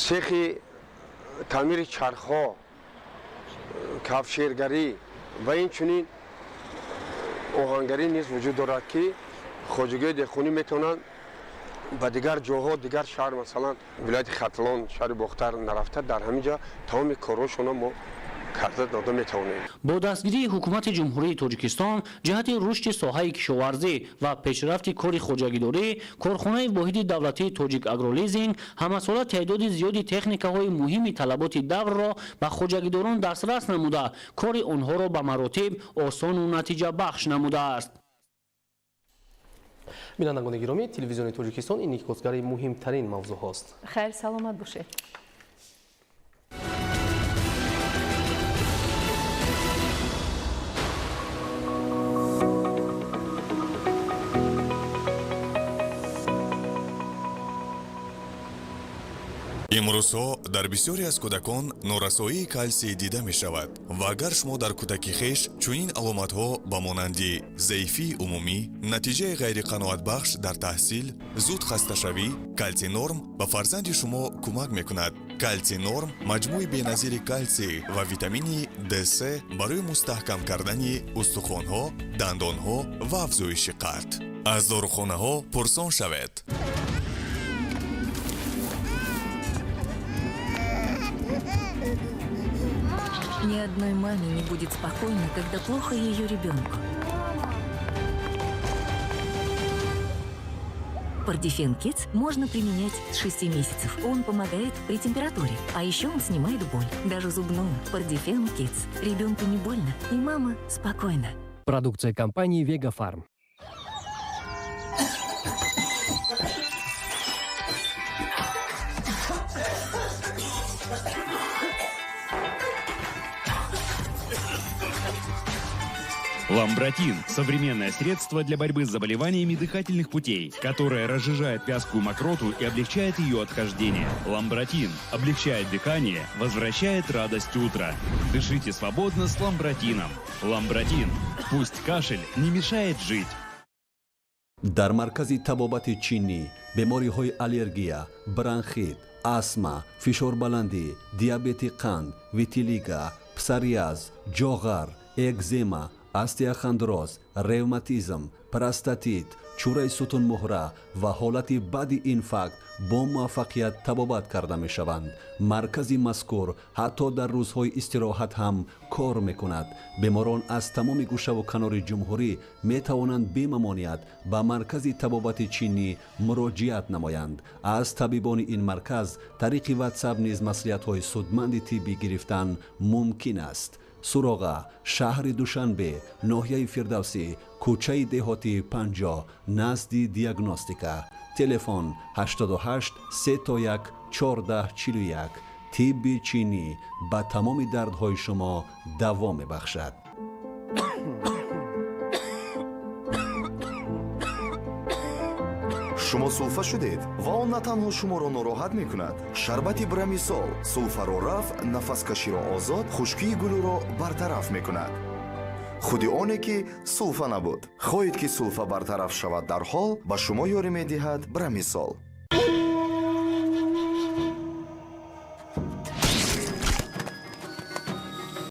[SPEAKER 6] цехи таъмири чархҳо, кафшергарӣ ва инчунин оҳангарӣ низ вуҷуд дорад, ки хоҷагиҳои деҳқонӣ метавонанд ба дигар ҷоҳо, дигар шаҳр, масалан вилояти Хатлон, шаҳри Бохтар нарафта, дар ҳамин ҷо тамоми корҳошонро мо карда дода метавонем.
[SPEAKER 9] Бо дастгирии ҳукумати Ҷумҳурии Тоҷикистон ҷиҳати рушди соҳаи кишоварзӣ ва пешрафти кори хоҷагидорӣ, корхонаи воҳиди давлатии Тоҷик Агролизинг ҳамасола теъдоди зиёди техникаҳои муҳими талаботи даврро ба хоҷагидорон дастрас намуда, кори онҳоро ба маротиб осону натиҷабахш намудааст.
[SPEAKER 5] Бинандагони гиромӣ, телевизиони Тоҷикистон ин инъикосгари муҳимтарин мавзӯъҳост.
[SPEAKER 4] Хайр, саломат бошед.
[SPEAKER 7] Имрӯзҳо дар бисёре аз кӯдакон норасоии калсий дида мешавад ва агар шумо дар кӯдаки хеш чунин аломатҳо ба монанди заифии умумӣ, натиҷаи ғайриқаноатбахш дар таҳсил, зуд хасташавӣ, калсий-норм ба фарзанди шумо кӯмак мекунад. Калсий-норм маҷмӯи беназири калсий ва витамини Д3 барои мустаҳкам кардани устухонҳо, дандонҳо ва афзоиши қад. Аз дорухонаҳо пурсон шавед.
[SPEAKER 11] Ни одной маме не будет спокойно, когда плохо ее ребенку. Пардифен Кидс можно применять с 6 месяцев. Он помогает при температуре, а еще он снимает боль, даже зубную. Пардифен Кидс. Ребенку не больно, и мама спокойна.
[SPEAKER 24] Продукция компании Вега Фарм.
[SPEAKER 25] Ламбратин – современное средство для борьбы с заболеваниями дыхательных путей, которое разжижает вязкую мокроту и облегчает ее отхождение. Ламбратин облегчает дыхание, возвращает радость утра. Дышите свободно с Ламбратином. Ламбратин. Пусть кашель не мешает жить.
[SPEAKER 26] Дар маркази табобати чинӣ бемориҳои аллергия, бронхит, астма, фишорбаландӣ, диабети қанд, витилиго, псориаз, ҷоғар, экзема, остеохондроз, ревматизм, простатит, чӯраи сутунмуҳра ва ҳолати баъди инфаркт бо муваффақият табобат карда мешаванд. Маркази мазкур ҳатто дар рӯзҳои истироҳат ҳам кор мекунад. Беморон аз тамоми гӯшаву канори ҷумҳурӣ метавонанд бемамоният ба маркази табобати чинӣ муроҷиат намоянд. Аз табибони ин марказ тариқи ватсап низ маслиҳатҳои судманди тиббӣ гирифтан мумкин аст. Суроға: шаҳри Душанбе, ноҳияи Фирдавсӣ, кӯчаи деҳоти 50, назди диагностика. Телефон 88 3 1 14 41. Тибби чинӣ ба тамоми дардҳои шумо даво мебахшад.
[SPEAKER 2] Шумо сулфа шудед ва он на танҳо шуморо нороҳат мекунад. Шарбати Брамисол сулфаро рафъ, нафаскаширо озод, хушкии гулӯро бартараф мекунад. Худи оне ки сулфа набуд. Хоҳед, ки сулфа бартараф шавад дарҳол, ба шумо ёрӣ медиҳад Брамисол.